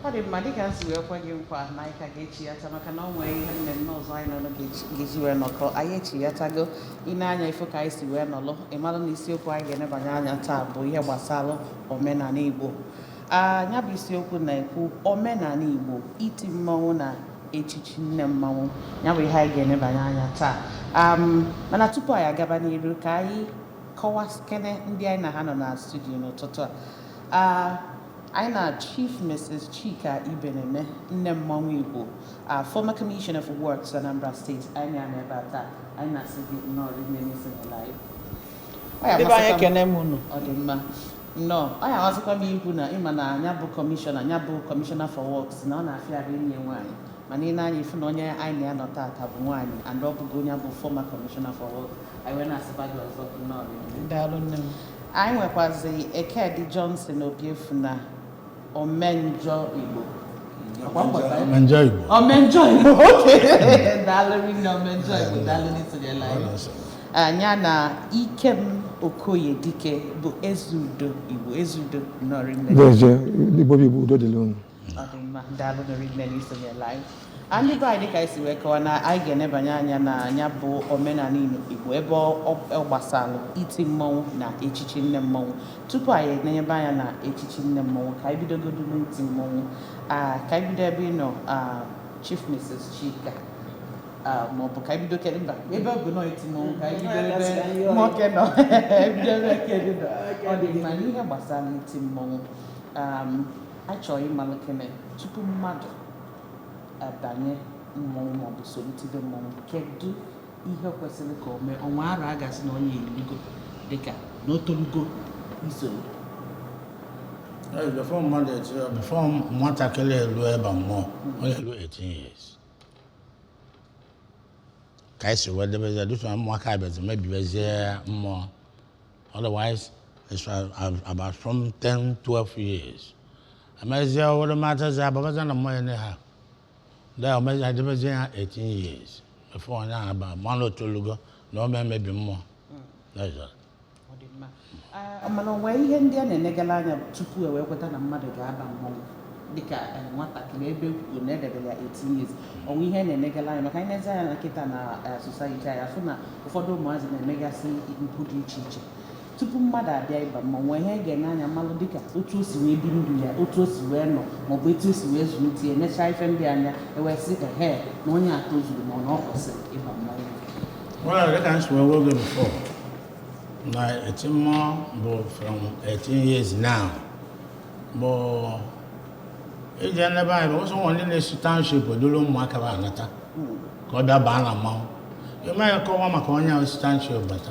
Ọ dị mma. Dịka m si wee kwe gị nkwa na anyị ka ga-echighata, maka na ọ nwere ihe mmemme ọzọ anyị nọ ga-eji wee nọkọ. Anyị echighatago. Ine anya ifo ka anyị si wee nọlụ, ị malụ na isiokwu anyị ga-enebanye anya taa bụ ihe gbasara omenala Igbo. Ya bụ isiokwu na-ekwu omenala Igbo, iti mmọnwụ na echichi nne mmanwụ. Ya bụ ihe anyị ga-enebanye anya taa. Mana tupu anyị agaba n'iru, ka anyị kọwaskene ndị anyị na ha nọ na studio n'ụtụtụ a. Anyị na Chief Mrs. Chika Ibeneme, nne mmanwụ Igbo, former Commissioner for Works, Anambra State, anyị na ebe a taa. Anyị na-asị gị nnọọ rinne n'isonyere anyị. Ọ ya Ndị be anyị, amasịkwa m- ekene m unu. Ọ dị mma, nnọọ. Ọ ya amasịkwa m ikwu na ịma na anya bụ kọmishọna, anya bụ Commissioner for Works, na ọ na-afịa arụ inye nwaanyị, mana ị na-anya ifu na onye anyị na ya nọ taata bụ nwaanyị, and ọ bụgo onye bụ former Commissioner for Works. Anyị wee na-asịkwa gị ọzọ, nnọọ rinne. Daalụ, nne m. Anyị nwekwazi Ekedi Johnson Obiefuna, Omenjọ Igbo. Akwa mgbata ya? Omenjọ Igbo. Omenjọ Igbo, okay. Daalụ rinne, Omenjọ Igbo, daalụ n'isonyela anyị. Anya na Ikem Okoye Dike bụ Ezeudo Igbo. Ezeudo, nnọọ rinne. Deje, Igbo bụ Igbo, udo dịrị unu. Ọ dị mma, daalụ rinne n'isonyela anyị. Ndị be anyị, dịka anyị si wee kọwa na anyị ga-enebanye anya na ya bụ omenala Igbo ebe ọ gbasara iti mmọnwụ na echichi nne mmọnwụ. Tupu anyị enenyebe anya na echichi nne mmọnwụ, ka anyị bidogodu n'iti mmọnwụ. Ka anyị bido ebe ị nọ, Chief Mrs. Chika, maọbụ ka anyị bido kedu, mba, ebe ọ bụ nọ iti mmọnwụ, ka anyị bido ebe nwoke nọ, bido ebe kedu nọ. Ọ dị mma. N'ihe gbasara iti mmọnwụ, achọrọ ịmalụ kene tupu mmadụ abanye mmọnwụ maọbụ soro tibe mmọnwụ, kedu ihe kwesịrị ka o mee? Ọnwa arọ a gasị na onye elugo dịka na o torugo isoro? Before mmadụ etinye, before nwatakịrị elu ebe mmụọ, onye elu 18 years ka anyị si wee debezie dịtụ na ụmụaka abịazi mebibezie mmụọ. Otherwise it's about from 10 12 years emezie ụfọdụ matazi ababaza na mmụọ ya ne ha then omezie edebezie ya 18 years before onye ahụ aba mmanụ otolugo na o memebi mmụọ. That's all. Ọ dị mma. Mana o nwee ihe ndị a na-enegala anya tupu e wee kweta na mmadụ ga-aba mmọnwụ dịka nwatakịrị, ebe kwuru na edebere ya 18 years? Onwe ihe a na-enegala anya? Maka anyị na-ezi anya na nkịta na society anyị, afụ na ụfọdụ ụmụazị na-emegasị mpụ dị iche iche. Tupu mmadụ abịa ịba mmọnwụ, nwee ihe ga-ene anya mmalụ, dịka otu o si wee bi ndụ ya, otu o si wee nọ, maọbụ etu o si wee zụlite ya, nechaa ife ndị anya ewee sị ehe na onye a tozuru ma ọ na ọ kwesịrị ịba mmọnwụ? Well, dịka m si wee gwa gị before, na eti mmụọ bụ from 18 years now. Bụ ije n'ebe anyị bụ ụzọ ndị na-esi township eduru ụmụaka ba anata ka ọ bịa baa na mmanwụ. Ime ya kọwa maka onye ahụ si township bata.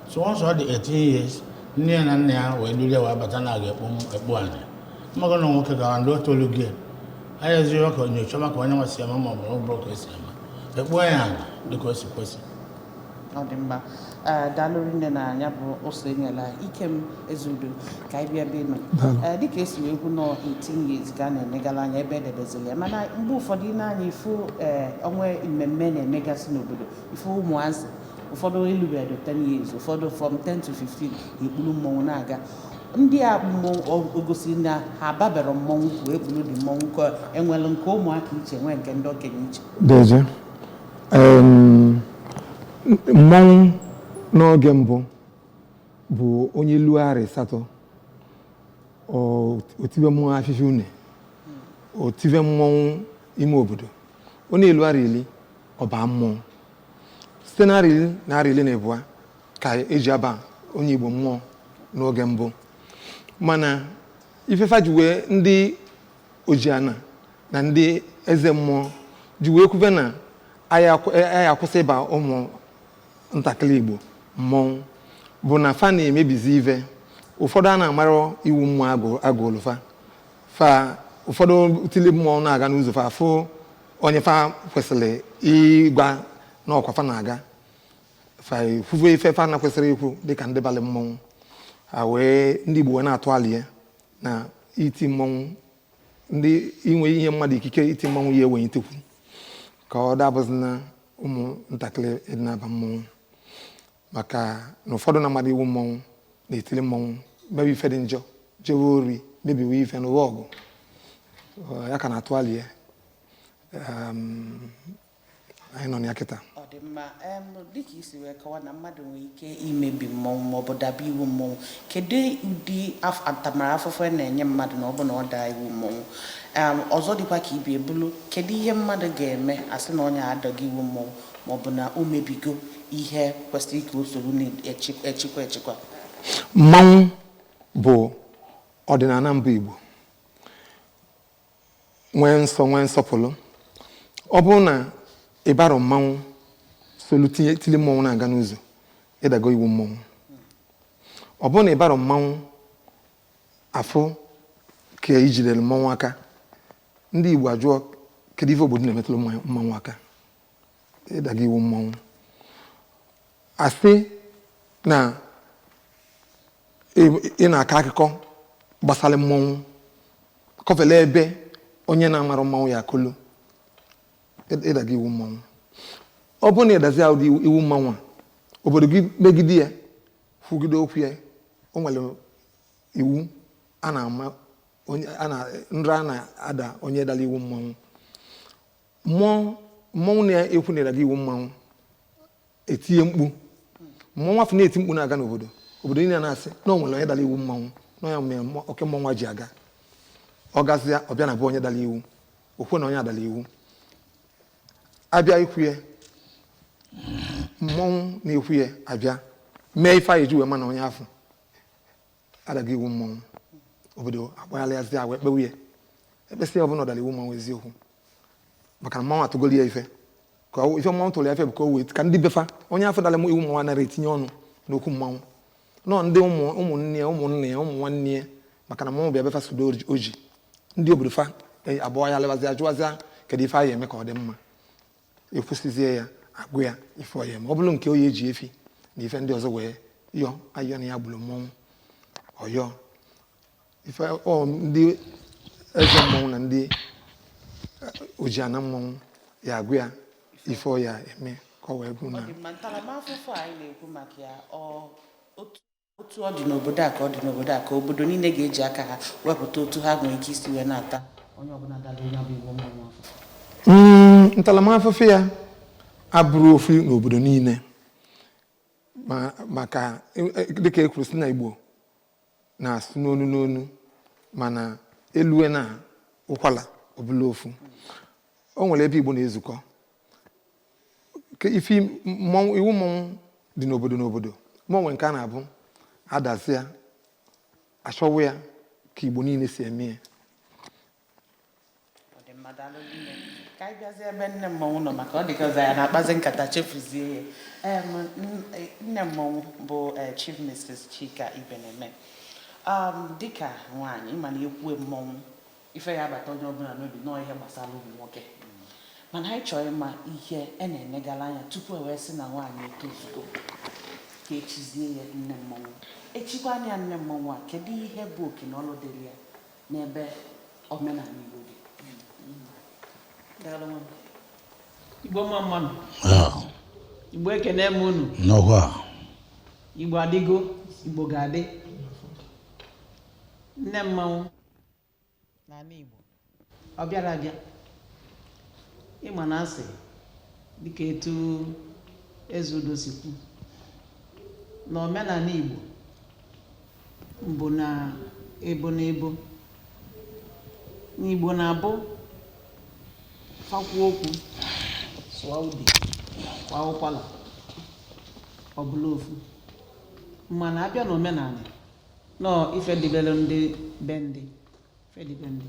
So once ọ dị 18 years, nne ya na nna ya wee duru ya wee bata na aga ekpu ekpu anyị. Mmago na nwoke gara ndị o tolu gị. Anyị ezighị ka nyocha maka onye nwa si eme ma ọ bụ na ọ bụrụ ka esi eme. Ekpuo ya ala dịka o si kwesị. Ọ dị mma. Ee, daalụ rinne na ya bụ ụsọ enyela Ikem Ezeudo. Ka anyị bịa ebe ị nọ. Daalụ. Ee, dịka esi wee kwu nọ 18 years ka a na-enegala anya ebe edebezili ya, mana mgbe ụfọdụ ị na-anya ifu ee onwe mmemme na-emegasị n'obodo, ifu ụmụazị ụfọdụ elubeghị 10 years, ụfọdụ from 10 to 15, ekpuru mmọnwụ na-aga. Ndị a mmọnwụ o gosiri na ha ababere mmọnwụ wee kpuru dị mmọnwụ, ka enwere nke ụmụaka iche, nwee nke ndị okenye iche? Deje. Mmọnwụ n'oge mbụ bụ onye luo arọ 8, o tibe mmọnwụ afịfịa une, o tibe mmọnwụ ime obodo. Ọ na-elu arọ 10, ọ baa mmọnwụ. Site na arọ 10 na arọ 12 ka eji aba onye Igbo mmụọ n'oge mbụ. Mana ifefa ji wee ndị ojiana na ndị eze mmụọ ji wee kwube na anyị akwụsị ịba ụmụ ntakịrị Igbo mmọnwụ bụ na fa na-emebizi ive. Ụfọdụ a na-amara iwu mmụọ agụlụ fa fa. Ụfọdụ tili mmọnwụ na-aga n'ụzọ, fa fụ onye fa kwesịrị ịgwa na ọkwa fa na-aga, fa ekwuve ife fa na kwesịrị ikwu dịka ndị balị mmọnwụ ha. Wee ndị Igbo wee na-atụ alị na iti mmọnwụ, ndị inwe ihe mmadụ ikike iti mmọnwụ ya ewenyitekwu ka ọ dabụzi na ụmụ ntakịrị ịdị na-aba mmọnwụ, maka na ụfọdụ na mmadụ iwu mmọnwụ na-etiri mmọnwụ mebe ife dị njọ, jewe ori, mebiwe ife n'ụwa ọgụ. Ya ka na-atụali ya. Anyị nọ na ya kịta. Ọ dị mma. Dịka isi wee kọwa na mmadụ nwere ike imebi mmọnwụ maọbụ daba iwu mmọnwụ, kedu ụdị ntaramahụhụ a na-enye mmadụ na ọ bụ na ọ daa iwu mmọnwụ? Ọzọ dịkwa ka ibe ebulu, kedu ihe mmadụ ga-eme asị na onye adaghị iwu mmọnwụ maọbụ na o mebigo ihe kwesịrị ka o soro na-echekwa echekwa? Mmanwụ bụ ọdịnala mbụ Igbo nwee nsọ, nwee nsọpụrụ. Ọ bụrụ na ị bara mmanwụ solu tinye tili mmọnwụ na-aga n'ụzọ, ịdago iwu mmọnwụ. Ọ bụrụ na ị bara mmanwụ afụ ka ijidere mmọnwụ aka, ndị Igbo ajụọ kedu ife obodo na-emetụrụ mmanwụ aka, ịdago iwu mmọnwụ. Asị na ị na-akọ akụkọ gbasara mmọnwụ, kọfele ebe onye na-amara mmanwụ ya akụlu, ịdaga iwu mmọnwụ. Ọ bụrụ na ịdazi ụdị iwu mmanwụ a, obodo gị megide ya, kwugide okwu ya, o nwere iwu a na-ama onye a na nra a na-ada onye dara iwu mmanwụ. Mmụọ mmọnwụ na-ekwu na ịdaga iwu mmanwụ etinye mkpu, mmọnwụ afọ na-eti mkpu na-aga n'obodo, obodo niile na-asị na o nwere onye dara iwu mmanwụ, na ya mere oke mmọnwụ ji aga. Ọ gazịa, ọ bịa na bụ onye dara iwu, okwe na onye adara iwu abịa ikwu ya, mmọnwụ na-ekwu ya abịa mee ife anyị eji wee ma na onye afọ adaghị iwu mmọnwụ. Obodo agbaghalịazịa wee kpewe ya ekpesị ya, ọbụla ọ dara iwu mmanwụ eziokwu, maka na mmanwụ atụgolu ya ife ka ife mmanwụ tụrụ ya ife bụ ka o wee ka ndị befa onye afọ dara iwu mmanwụ anaghị etinye ọnụ n'okwu mmanwụ nọ ndị ụmụ ụmụnne ya, ụmụnne ya, ụmụ nwanne ya, maka na mmanwụ bịa befa sudo oji ndị obodo fa abụọ ya lebazịa jụwazịa kedu ife anyị eme ka ọ dị mma, ekwụsịzie ya, agụ ya ife ọ ya eme. Ọ bụrụ nke oyi eji efi na ife ndị ọzọ wee yọọ ayọ na ya gburu mmọnwụ, ọyọ ife ọ ndị eze mmọnwụ na ndị ojiana mmọnwụ ya agụ ya ife ọ ya eme ka ọ wee bụrụ Ọ na dị mma. Ntaramahụhụ a anyị na-ekwu maka ya, ọ otu ọ dị n'obodo a ka ọ dị n'obodo a, ka obodo niile ga-eji aka ha wepụta otu ha nwere ike isi wee na-ata onye ọbụla dara onye bụ iwu mmọnwụ afụfụ? Ntaramahụhụ ya abụrụ ofu n'obodo niile, maka dịka e kwuru si na Igbo na-asụ n'onu n'onu, mana elue na ụkwala ọbụla ofu. O nwere ebe Igbo na-ezukọ ke ife mmọnwụ, iwu mmọnwụ dị n'obodo n'obodo, ma o nwere nke a na-abụ adazịa achọwa ya ka Igbo niile si eme ya. Ọ dị mma, daalụ nne. Ka anyị bịazie ebe nne mmọnwụ nọ, maka ọ dị ka ọzọ ya na-akpazi nkata chefuzie ya. Nne mmọnwụ bụ Chief Mrs. Chika Ibeneme, dịka nwaanyị mana ekwue mmọnwụ, ife ya abata onye ọbụla n'obi nọọ ihe gbasara ụmụ nwoke, mana anyị chọrọ ịma ihe e na-enegala anya tupu e wee sị na nwaanyị etozugo ka echizie ya nne mmọnwụ. Echikwa ya nne mmọnwụ a, kedu ihe bụ oke na ọlụ dịrị ya n'ebe omenala Igbo dị? Daalụ nwa m. Igbo mma mmanụ. Igbo, ekene m unu. N'ọkwa. Igbo adịgo, Igbo ga-adị. Nne mmanwụ n'ala Igbo ọ bịara abịa, ịma na asị dịka etu eze udo si kwu na omenala Igbo mbụ na ebo na ebo na Igbo na-abụ fakwu okwu, sụọ ude, kwa ụkwala, ọ bụla ofu. Mana abịa n'omenala nọọ ife dịbere ndị be ndị ife dịbe ndị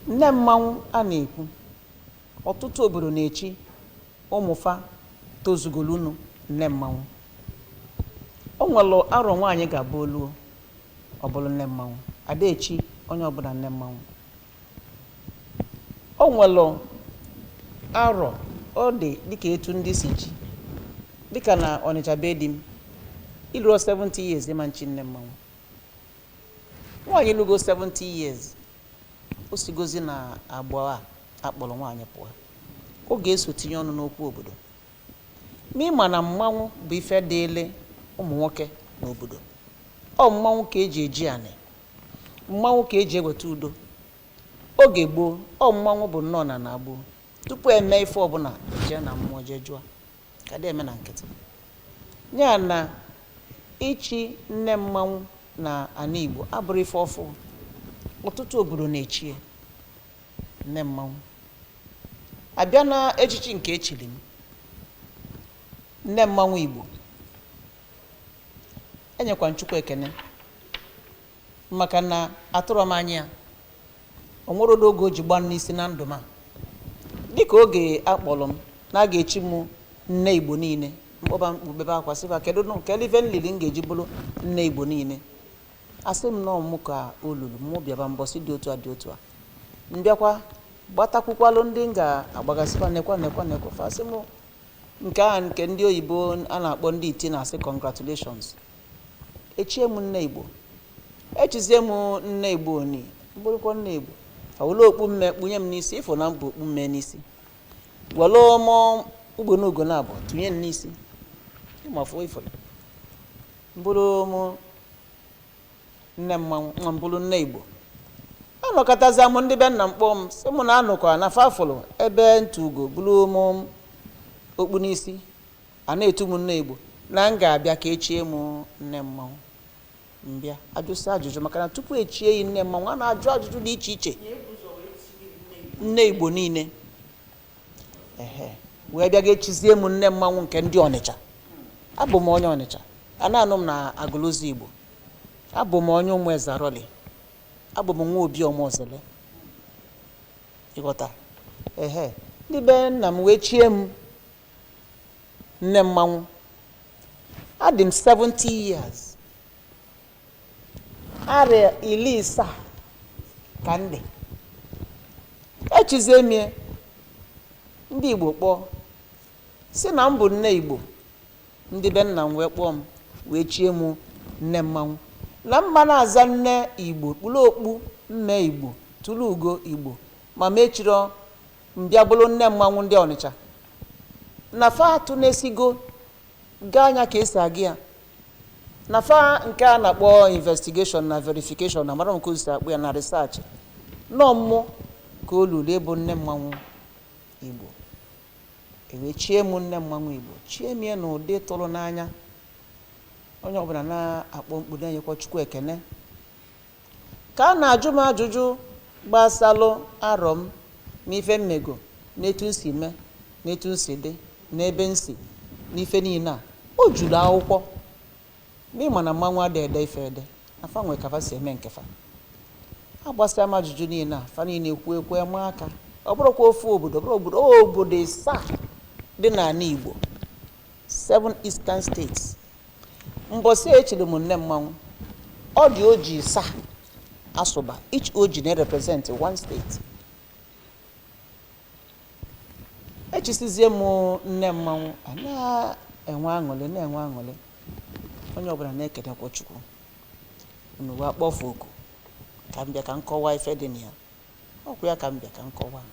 nne mmanwụ a na-ekwu, ọtụtụ obodo na-echi ụmụfa tozugolunu nne mmanwụ. O nwere arọ nwaanyị ga-abụ oluo ọ bụrụ nne mmanwụ, ada echi onye ọbụla nne mmanwụ. O nwere arọ ọ dị dịka etu ndị si chi, dịka na Ọnịcha be di m, iluo 70 years ịma nchi nne mmanwụ. Nwaanyị lugo 70 years, o sigozi na agbọ a akpọrọ nwaanyị pụọ, ọ ga-eso tinye ọnụ n'okwu obodo. Ma ịma na mmanwụ bụ ife dịịlị ụmụ nwoke n'obodo, ọ mmanwụ ka eji eji anị, mmanwụ ka eji eweta udo. Oge gboo, ọ mmanwụ bụ nnọọ na na gboo tupu eme ife ọbụla, jee na mmụọ jee jụọ ka dị eme na nkịtị ya. Na ichi nne mmanwụ na ana Igbo abụrụ ife ọfụ. Ọtụtụ obodo na-echie nne mmanwụ. Abịa na echichi nke echiri m nne mmanwụ Igbo, enyekwa m Chukwu ekene maka na atụrọ m anya ya. O nwere oge o ji gba m n'isi na ndụ m a, dịka oge akpọrọ m na a ga-echi m nne Igbo niile, mkpọba mkpu, bebe akwa, sịba kedu nụ kedu ife nlili m ga-eji bụrụ nne Igbo niile? Asị m nọọ mụ ka o luru mụ bịaba mbọsị dị otu a dị otu a. Mbịakwa gbatakwukwalụ ndị m ga-agbagasịkwa, nekwa nekwa nekwa, fasị m nke a nke ndị oyibo a na-akpọ ndị iti na-asị congratulations. Echie m nne Igbo, echizie m nne Igbo oni mkpụrụkwa nne Igbo, awụlụ okpu mme kpunye m n'isi, ịfụ na mbụ okpu mme n'isi, were mụ ugbene ugo na abụọ tụnye m n'isi, ịmafụ ifụrụ mbụrụ mụ nne mmanwụ nwa mbụrụ nne Igbo. Anọkọtazia m, ndị be nna m kpọọ m, sị mụ na anụkọ na fafụlụ ebe ntụ ugo bụrụ m okpu n'isi, a na-etu m nne Igbo, na m ga-abịa ka echie m nne mmanwụ. Mbịa ajụsị ajụjụ, maka na tupu echie yi nne mmanwụ, a na-ajụ ajụjụ dị iche iche. Nne Igbo niile ehe wee bịa ga-echizie m nne mmanwụ nke ndị Ọnịcha. Abụ m onye Ọnịcha, a na-anụ m na Agụlụzọ Igbo. Abụ m onye ụmụ Ezaroli, abụ m nwa Obi Ọmọzele, ịghọta? Ehe, ndị be nna m wee chie m nne mmanwụ. Adị m 70 years, arịa 70 ka m dị. Echizie mie, ndị Igbo kpọọ si na m bụ nne Igbo. Ndị be nna m wee kpọọ m, wee chie m nne mmanwụ, na mma na-aza nne Igbo, kpụrụ okpu mme Igbo, tụrụ ugo Igbo, ma mechirọ mbịa bụrụ nne mmanwụ ndị Ọnịcha na fa atụ na-esigo gaa anya ka esi aga ya na fa nke a na-akpọ investigation na verification na mara nke o si akpụ ya na research nọ mmụ ka o luru ịbụ nne mmanwụ Igbo. Ewee chie m nne mmanwụ Igbo, chie m ya n'ụdị tụrụ n'anya onye ọbụla na-akpọ mkpu na-enyekwa Chukwu ekene. Ka a na-ajụ m ajụjụ gbasalụ arọ m n'ife mmego, n'etu m si mee, n'etu m si dị, n'ebe m si, n'ife niile a, o juru akwụkwọ n'ịma na mmanwụ adị ede ife ede na fa nwe ka fa si eme nke fa. Agbasịa m ajụjụ niile a, fa niile ekwu ekwe ma aka. Ọ bụrụkwa ofu obodo, ọ bụrụ obodo obodo ịsaa dị n'ala Igbo, seven eastern states. Mbọsị echiri m nne mmanwụ, ọ dị oji ịsaa asụba. Each oji na-represent one state. Echisizie m nne mmanwụ, a na-enwe aṅụrị, na-enwe aṅụrị, onye ọbụla na-ekenekwa Chukwu. Unu wee kpọfu oku ka m bịa ka m kọwaa ife dị na ya. Ọkwa ya ka m bịa ka m kọwaa.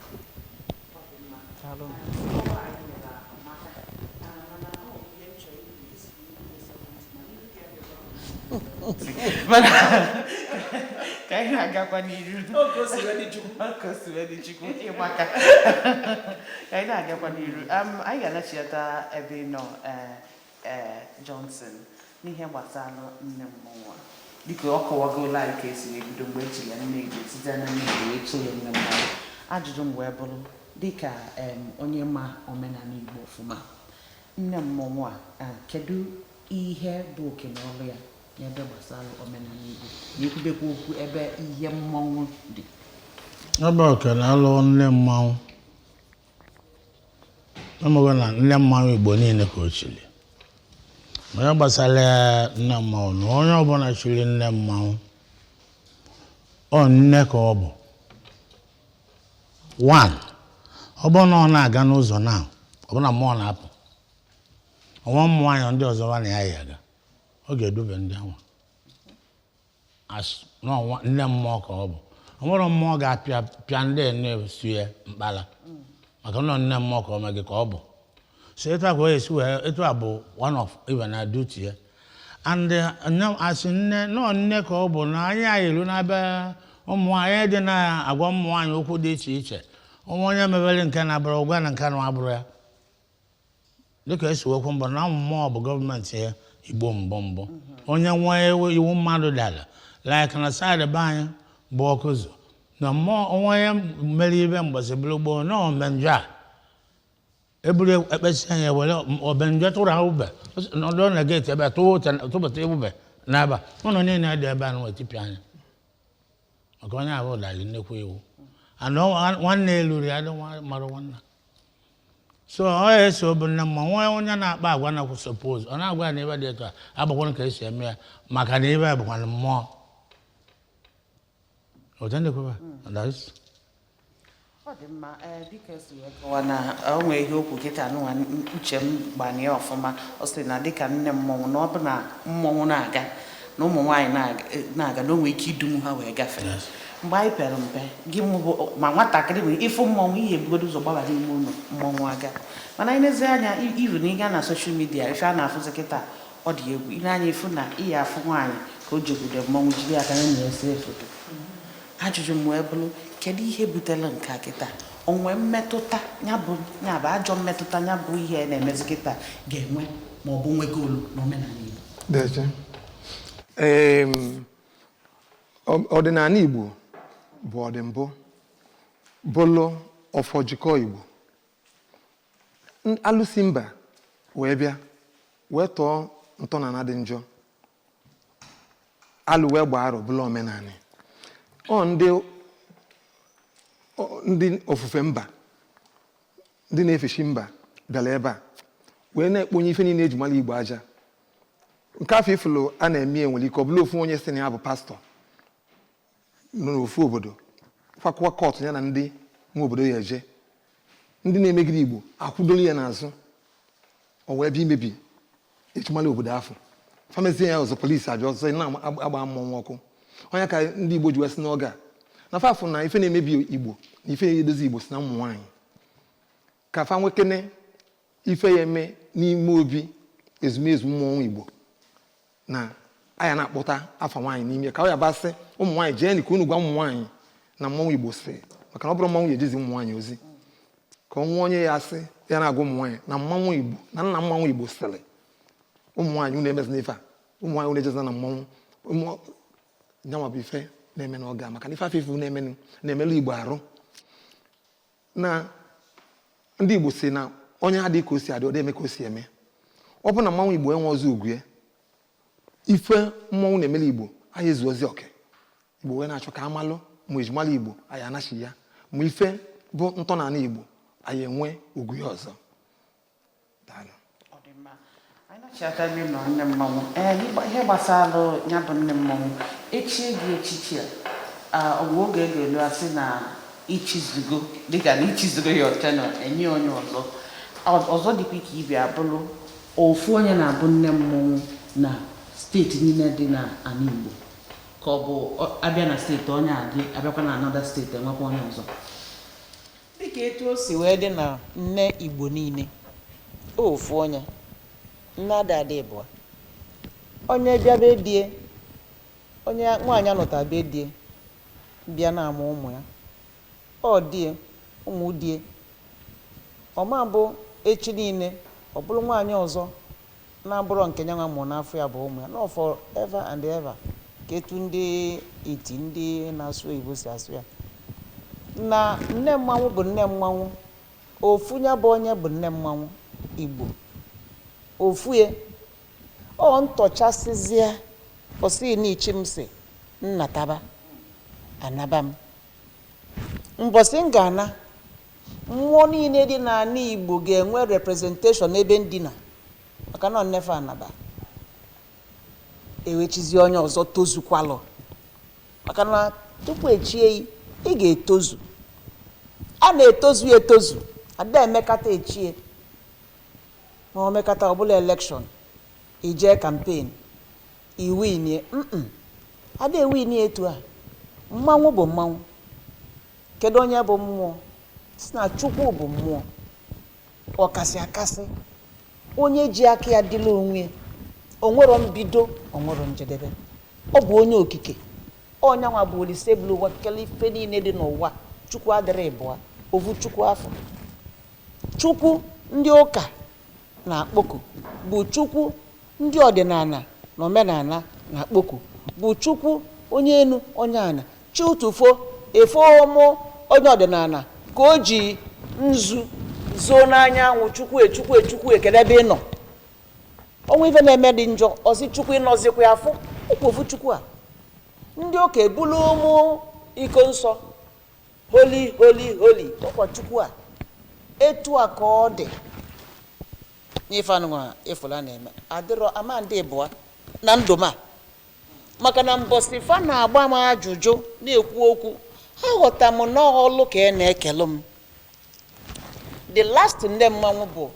Daalụ. Mana ka anyị na-agakwa n'iru, Oge o si wee dị Chukwu ịgbaka, ka anyị na-agakwa n'iru, anyị ga-anachiata ebe ị nọ, Johnson, n'ihe gbasara nne mmọnwụ a. Dịka ọ kọwagola anyị ka esi wee bido mgbe echiri ya nne Igbo, site na nne Igbo wee chie ya nne mmọnwụ, ajụjụ m wee bụrụ, dịka onye ma omenala Igbo ọfụma, nne mmọnwụ a, kedu ihe bụ oke na ọrụ ya n'ebe gbasara omenala Igbo, na ekwubekwa okwu ebe ihe mmọnwụ dị? Ebe oke na alụ nne mmanwụ, emego na nne mmanwụ Igbo niile ka o chiri. Onye gbasara nne mmanwụ na onye ọbụla chiri nne mmanwụ, ọ nne ka ọ bụ. One, ọ bụrụ na ọ na-aga n'ụzọ na ọ bụ na mmụọ na-apụ ọnwa, ụmụ nwaanyị ndị ọzọ na ya yi aga, ọ ga-edube ndị ahụ as n'ọnwa nne mmụọ ka ọ bụ. Ọ nwere mmụọ ga-apịa pịa ndị na-esu ya mkpala, maka na nne mmụọ ka ọ mee gị ka ọ bụ. So etu a ka ọ esi wee, etu a bụ one of even na duty ya. And nne asị nne nọ nne ka ọ bụ na anyị anyị elu n'ebe. Ụmụ nwaanyị dị na-agwa ụmụ nwaanyị okwu dị iche iche. Ụmụ onye mebere nke na-abụrụ ụgwa na nke na-abụrụ ya, dịka esi wekwu mbụ na mmụọ bụ gọọmenti ya Igbo mbụ mbụ, onye nwee iwu mmadụ dara, like na side be anyị bụ ọkụzụ na mmụọ, onye mere ibe mgbasị bụrụ gboo na omenjọ a eburu ekpesi anya were obenjọ tụrụ ha ube nọdụ na gate ebe a tụbata ube n'ebe a, ụlọ niile dị ebe a na etipịa anya maka onye ahụ dara nnekwu iwu ana nwanne eluri ya dị mara nwanna. So ọ ya eso bụ nne mma nwa onye na-akpa agwa na suppose ọ na-agwa ya na ebe dị etu a agbakwana ka esi eme ya, maka na ebe a bụkwana mmụọ. Ọ dị mma. Ee, dịka esi wee kọwa na o nwee ihe okwu kịta nụnwa, uche m gbanye ọfụma. Ọ sị na dịka nne mmọnwụ, na ọ bụ na mmọnwụ na-aga na ụmụ nwaanyị na-aga, na o nwee ike idum ha wee gafee. Mgbe anyị pere mpe, gị mụ ma nwatakịrị nwere ịfụ mmọnwụ, ihe ebugodo ụzọ gbaba n'ime ụlọ, mmọnwụ aga. Mana anyị nezie anya, even ịga na social media, ife a na-afụzi kịta ọ dị egwu. Ile anya, ịfụ na iyi afụ nwaanyị ka o jegodo mmọnwụ, jiri aka ya na ese foto. Ajụjụ m wee bụrụ, kedu ihe butere nke a kịta? Onwe mmetụta ya bụ ajọ mmetụta ya bụ ihe na-emezi kịta ga-enwe ma ọ bụ nwegolu n'omenala Igbo? Deje. Ọdịnala Igbo bụ ọdịmbụ bụlụ ọfọ jikọ Igbo. Alụsị mba wee bịa wee tọọ ntọnala dị njọ, alụ wee gbaa arọ bụlụ omenala. Ọ ndị ofufe mba, ndị na-efeshi mba bịara ebe a wee na-ekponye ife niile eji mara Igbo aja. Nke afọ ifulu a na-eme nwere ike ọ bụla ofu onye sị na ya bụ pastọ nọ n'ofu obodo kwakwa kọtụ ya na ndị nwe obodo ya eje, ndị na-emegide Igbo akwụdoro ya n'azụ, o wee bịa imebi ejimala obodo afọ. Famezie ya ọzọ, polisi abịa ọzọ na-agba mmọnwụ ọkụ. Onye ka ndị Igbo ji wee sị n'oge a na fafụ na ife na-emebi Igbo na ife na-edozi Igbo si na ụmụ nwaanyị, ka fa nwekene ife ya eme n'ime obi ezumezu mmọnwụ Igbo na aya na-akpọta afa nwaanyị n'ime, ka ọ ya basị ụmụ nwaanyị jee ka unu gwa ụmụ nwaanyị na mmọnwụ Igbo si, maka na ọ bụrụ mmọnwụ ya ejizi ụmụ nwaanyị ozi, ka ọ nwụọ onye ya asị ya na-agwa ụmụ nwaanyị na mmanwụ Igbo na nna mmanwụ Igbo sịrị ụmụ nwaanyị unu emezina ife a, ụmụ nwaanyị unu ejezina na mmọnwụ. Nyanwa bụ ife na-eme n'oge a, maka na ife afọ ife na-emenụ na-emelu Igbo arụ na ndị Igbo si na onye adịghị ka o si adị, ọ dị eme ka o si eme. Ọ bụ na mmanwụ Igbo enwe ọzọ ugwu ya, ife mmọnwụ na-emelu Igbo anyị ezu ozi oke Igbo wee na-achọ ka amalụ ma ejimala Igbo anyị anachi ya, ma ife bụ ntọnala Igbo anyị enwe ugwu ya ọzọ. Daalụ. Ọ dị mma. Anyị na-achịata nne nọ nne mmanwụ. Ee, ihe gbasara ya bụ nne mmanwụ, echie gị echichi a, ọ bụ oge ga-elu asị na ichizugo, dịka na ichizugo ya ọcha na enye onye ọzọ ọzọ dịkwa ka ibe abụrụ ofu onye na-abụ nne mmọnwụ na steeti niile dị na ala Igbo, ka ọ bụ abịa na steeti onye adị, abịakwa na another steeti enwekwa onye ọzọ? Dịka etu o si wee dị na nne Igbo niile, ofu onye nne ada adị ịbụa. Onye bịa be die, onye nwaanyị anụta be die bịa na-amụ ụmụ ya, ọ die ụmụ die, ọma bụ echi niile ọ bụrụ nwaanyị ọzọ na-abụrọ nke nyanwa mụrụ n'afọ ya bụ ụmụ ya, no, for ever and ever. Ka etu ndị iti ndị na-asụ oyibo si asụ ya na nne mmanwụ bụ nne mmanwụ, ofu ya bụ onye bụ nne mmanwụ Igbo, ofu ya ọ ntọchasịzịa ọsị n'ichi m si nnataba anaba m mbọsị m ga-ana, mmụọ niile dị n'ala Igbo ga-enwe representation n'ebe ndina, maka na nnefe anaba ewechizi onye ọzọ tozukwalụ, maka na tupu echie yi ị ga-etozu, a na-etozu etozu, ada emekata echie ma o mekata ọbụla election ijee campaign iwinie ada ewinie etu a. Mmanwụ bụ mmanwụ. Kedu onye bụ mmụọ? Si na Chukwu bụ mmụọ ọkasị akasị, onye ji aka ya dịla onwe ya, onwero mbido, onwero njedebe, ọ bụ onye okike. Ọnyanwa bụ Olise bụrụ ụwa kele ife niile dị n'ụwa. Chukwu adịrị ịbụa, ovu Chukwu afọ. Chukwu ndị ụka na-akpọku bụ Chukwu ndị ọdịnala na omenala na-akpọku, bụ Chukwu onye enu onye ana chi ụtụfo efo mụ onye ọdịnala ka o ji nzu zoo n'anyanwụ. Chukwu echukwu echukwu ekele ebe ị nọ. Ọnwa ife na-eme dị njọ ọsị Chukwu ịnọzikwa ya afụ ụkwụ ofu Chukwu a. Ndị ụka ebulu ụmụ iko nsọ, holy holy holy, ọkwa Chukwu a. Etu a ka ọ dị n'ife anụnwa ịfụla na-eme adịrọ ama ndị ịbụa na ndụ m a, maka na mbọsị fa na-agba m ajụjụ na-ekwu okwu ha ghọta m n'ọlụ ka ị na-ekelu m. The last nne mmanwụ bụ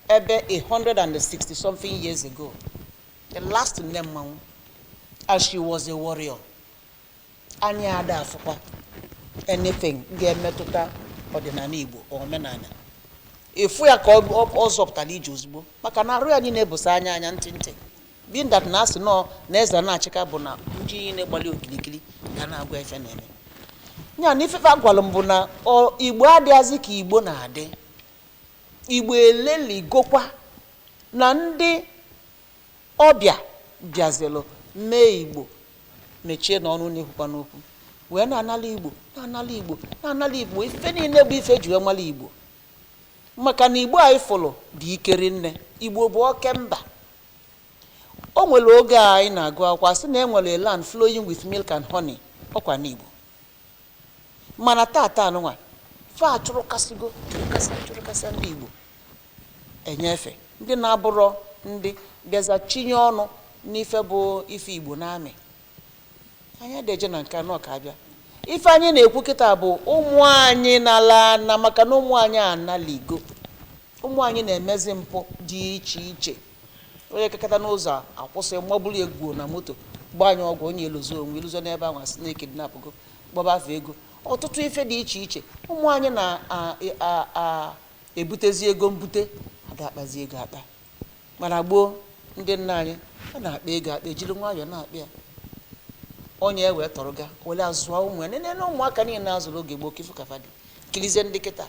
ebe 160 something years ago, the last nne mmanwụ, as she was a warrior. Anyị ada afụkwa anything ga-emetụta ọdịnala Igbo, omenala efu ya ka ọ zọpụtara ije ozugbo, maka na arụ ya niile bụsa anya anya ntị ntị being that na asị nọ na eze na-achịka bụ na nji niile gbalị okirikiri ga na-agwa ife na-eme ya. Na ifefe agwalụ m bụ na Igbo adịghịzị ka Igbo na-adị. Igbo eleligokwa na ndị ọbịa bịazịlụ mee Igbo mechie n'ọnụ na-ekwukwa n'okwu wee na-anala Igbo, na-anala Igbo, na-anala Igbo ife niile bụ ife eji wee mara Igbo, maka na Igbo anyị fụlụ dị ikeri nne. Igbo bụ oke mba. O nwere oge a anyị na-agụ akwụkwọ sị na e nwere a land flowing with milk and honey, ọkwa n'Igbo. Mana tata anụnwa fa chụrụkasịgo chụrụkasịa chụrụkasịa ndị Igbo enyefe ndị na-abụrọ ndị bịaza chinye ọnụ n'ife bụ ife Igbo na-amị. Anyị adịje na nke anọ ka abịa. Ife anyị na-ekwu kịta bụ ụmụ anyị na-ala na, maka na ụmụ anyị analigo, ụmụ anyị na-emezi mpụ dị iche iche. Onye kekata n'ụzọ akwụsị magburu egbuo na moto, gbaa anyị ọgwụ, onye eluzo onwe eluzo n'ebe ahụ asị na ekidnapụgo, gbaba afọ ego, ọtụtụ ife dị iche iche. Ụmụ anyị na-ebutezi ego mbute, ada akpazi ego akpa. Mana gboo, ndị nna anyị a na-akpa ego akpa, ejiri nwayọọ na-akpa ya. Onye wee tọrọ ga were azụọ ụmụ ya nene na ụmụaka niile azụrụ oge gboo kifu kafa dị kilizie. Ndị kịta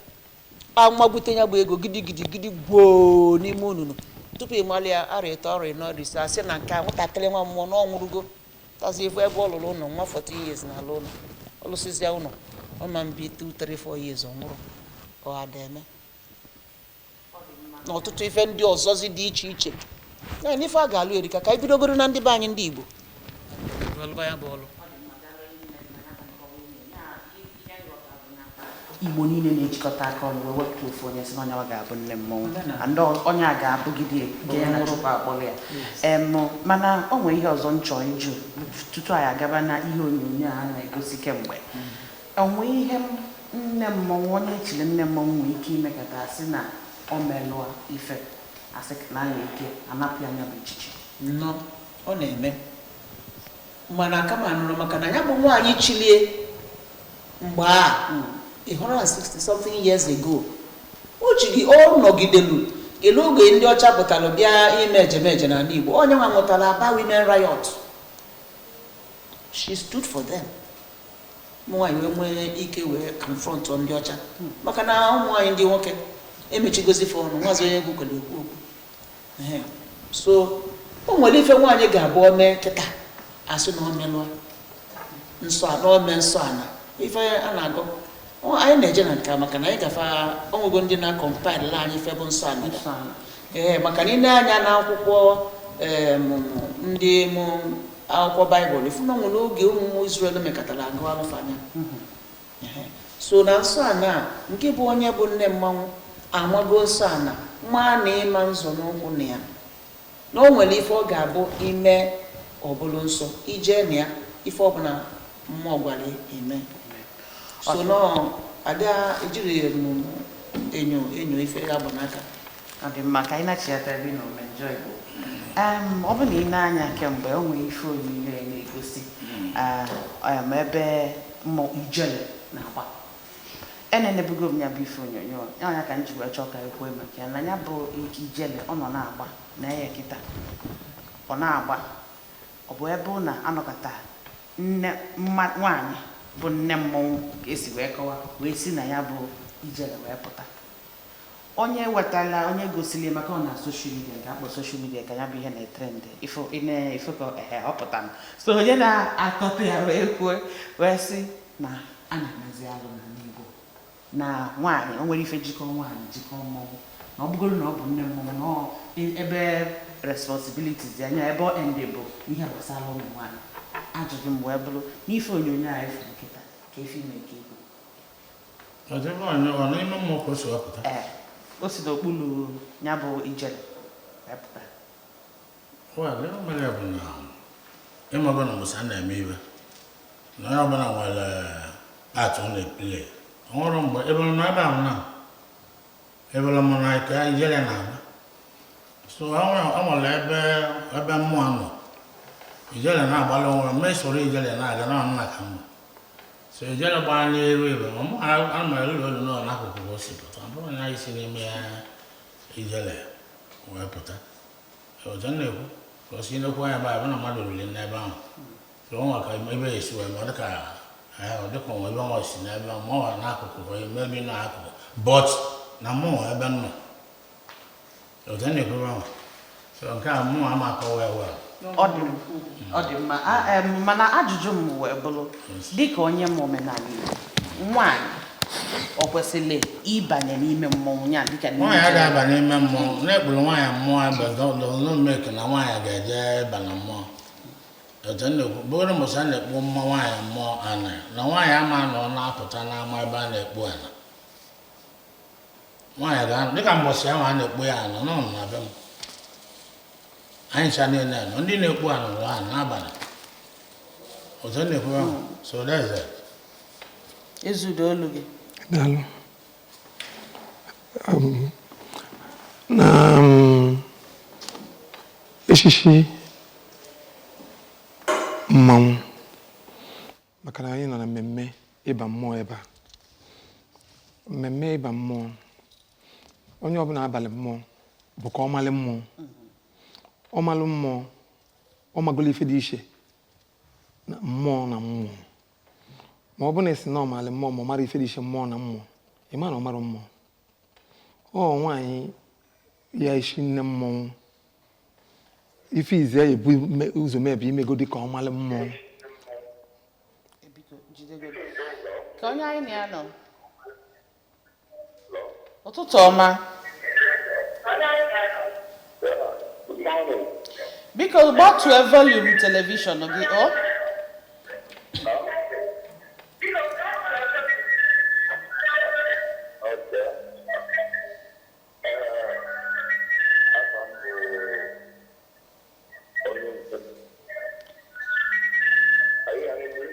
amagbute ya bụ ego gidigidi gidi gboo n'ime onunu tupu ị malị ya arọ 3, arọ 4, arọ 5, asị na nke a nwatakịrị nwa mmụọ na ọ nwụrụgo. Tazi ifu ebe ọ lụrụ ụlọ, nwa 14 years na ala ụlọ, ọ lụsịzịa ụlọ, ọ ma mbi 2, 3, 4 years ọ nwụrụ. Ọ ada eme na ọtụtụ ife ndị ọzọzi dị iche iche ya na ife a ga-alụ erika. Ka anyị bidogoro na ndị be anyị, ndị Igbo ya bụ ọlụ. Igbo niile na-ejikọta aka ọnụ wee wepụta ofu onye si na onye ọ ga-abụ nne mmọnwụ, and onye a ga-abụgide nke ya na Chukwu akpọrọ ya. Mana o nwere ihe ọzọ m chọọ ịjụ tutu anyị agaba na ihe onyonyo a na-egosi kemgbe. O nwee ihe nne mmọnwụ, onye echiri nne mmọnwụ, nwere ike imekata asị na ọ melụọ ife, asị na a nwere ike anapụ ya anya bụ echichi? Nnọọ, ọ na-eme, mana kama nụrụ maka na ya bụ nwaanyị chilie mgbe a 160 something years ago, o jiri ọ nọgidelu elu oge ndị ọcha pụtara bịa ime ejemeje n'ala Igbo. Onye nwa nwetara Aba women riot. She stood for them. Ụmụ nwaanyị wee nwee ike wee confront ndị ọcha, maka na ụmụ nwaanyị ndị nwoke emechigozi fe ọnụ nwazi onye egwu kwere ekwu okwu. Ehe. So o nwere ife nwaanyị ga-abụ o mee kịta asị na o melụọ nsọ na o mee nsọ ana ife a na-agụ. Anyị na-eje na nke a maka na anyị gafe onwego ndị na-acompile anyị ife bụ nsọ ana. Nsọ ana. Ee, maka na ị na-anya n'akwụkwọ ndị mụ akwụkwọ Baịbụl, ifu na o nwere oge ụmụ Israel mekọtara agụ alụfa anya. Ehe. So na nsọ ana a, nke bụ onye bụ nne mmanwụ amago nsọ ana maa na ịma nzọ n'ụkwụ na ya na o nwere ife ọ ga-abụ ime ọbụlụ nsọ ije na ya, ife ọbụla mmụọ gwara ya eme. So nọ ada ejiri m enyo enyo ife ya bụ n'aka. Ọ dị mma. Ka anyị na-achịata ebe ị nọ Omenjọ Igbo. Ọ bụ na ị na-anya kemgbe, o nwere ife onyonyo ya na-egosi ebe mmụọ ijele na-agba. Enenebugo m ya bụ ife onyonyo ya, ọnya ka m ji wee chọọ ka ekwue maka ya. Na ya bụ ijele ọ nọ na-agba na ya kịta ọ na-agba, ọ bụ ebe ọ na-anọkọta. Nne mma nwaanyị bụ nne mmọnwụ ka esi wee kọwa wee si na ya bụ ijele wee pụta. Onye wetala, onye gosili, maka ọ na social media nke akpọ social media ka ya bụ ihe na-etrend, ifo ị na-efo ka ehe ọ pụtara. So onye na-akọta ya wee kwuo wee sị na a na-emezi alụ n'ala Igbo, na nwaanyị o nwere ife jikọ nwaanyị jikọ mmọnwụ, na ọ bụgoro na ọ bụ nne mmọnwụ, na ọ ebe responsibilities ya anya ebe ọ end bụ ihe gbasara ụmụ nwaanyị. Ajụjụ m wee bụrụ, n'ife onyonyo a efu nkịta ka efe ime ka ikwu. Ọdịbe onye ọ n'ime mmụọ ka o si wepụta? Ee, o si n'okpuru ya bụ ijele wee pụta. Well, ihe mere bụ na ịmago na mbọsị a na-eme ibe na onye ọbụla nwere part ọ na-eplay. Ọ nwere mgbe ebere nọ ebe ahụ na ebere m na ka ijele na-agba, so ọ nwere ebe mmụọ nọ, ijele na-agbalị onwe m esoro ijele na-aga na nna ka mma. So ijele gbara n'elu ebe mụ ana m elu elu nọ n'akụkụ ka o si pụta. Ọ bụrụ na isi n'ime ya ijele wee pụta, otu m na-ekwu ka o si nekwu anya ebe a bụ na mmadụ riri n'ebe ahụ. So o nwere ka ebe ya esi wee mee, ọ dịka ọ dịka onwe ebe ọ si n'ebe ahụ, ma ọ nọ n'akụkụ ka maybe nọ n'akụkụ, but na mụ ebe m nọ, otu m na-ekwu ebe ahụ. So nke a mụ ama akọwa ya well. Ọ dị mma. Mana ajụjụ m wee bụrụ, dịka onye ma omenala Igbo, nwaanyị ọ kwesịrị ịbanye n'ime mmọnwụ ya dịka n'ime Nwaanyị ijele? agaghị aba n'ime mmụọ. Na-ekpuru nwaanyị mmụọ ebe doesn't make na nwaanyị ga-eje ịba na mmụọ. Otu m na-ekwu bụrụ mbọsị a na-ekpu mmụọ nwaanyị mmụọ ana, na nwaanyị ama na ọ na-apụta n'ama ebe a na-ekpu ana. Nwaanyị ga dịka mbọsị ahụ a na-ekpu ya ana nọ na be m, anyị ncha niile nọ, ndị na-ekpu ana nọ ha n'abalị. Otu m na-ekwu ahụ, so that's it. Ezudo olu gị. Daalụ. Na echichi mmanwụ, maka na anyị nọ na mmemme ịba mmụọ ebe a, mmemme ịba mmụọ, onye ọbụla abalị mmụọ bụ ka ọ malị mmụọ, ọ malụ mmụọ, ọ magolo ife dị iche na mmụọ na mmụọ. Ma ọ bụ na esi na ọ malị mmụọ, ma ọ mara ife dị iche mmụọ na mmụọ, ị ma na ọ mara mmụọ. Ọ nwaanyị ya isi nne mmọnwụ, ife ize ya ebu ụzọ mee bụ imegodi ka ọ malị mmụọ. Biko, jidegodi ka onye anyị na ya nọ. Ụtụtụ ọma. Good morning. Biko, gbatue volume television gị ọ. Okay. Afa m bụ onye nche. Are you hearing me?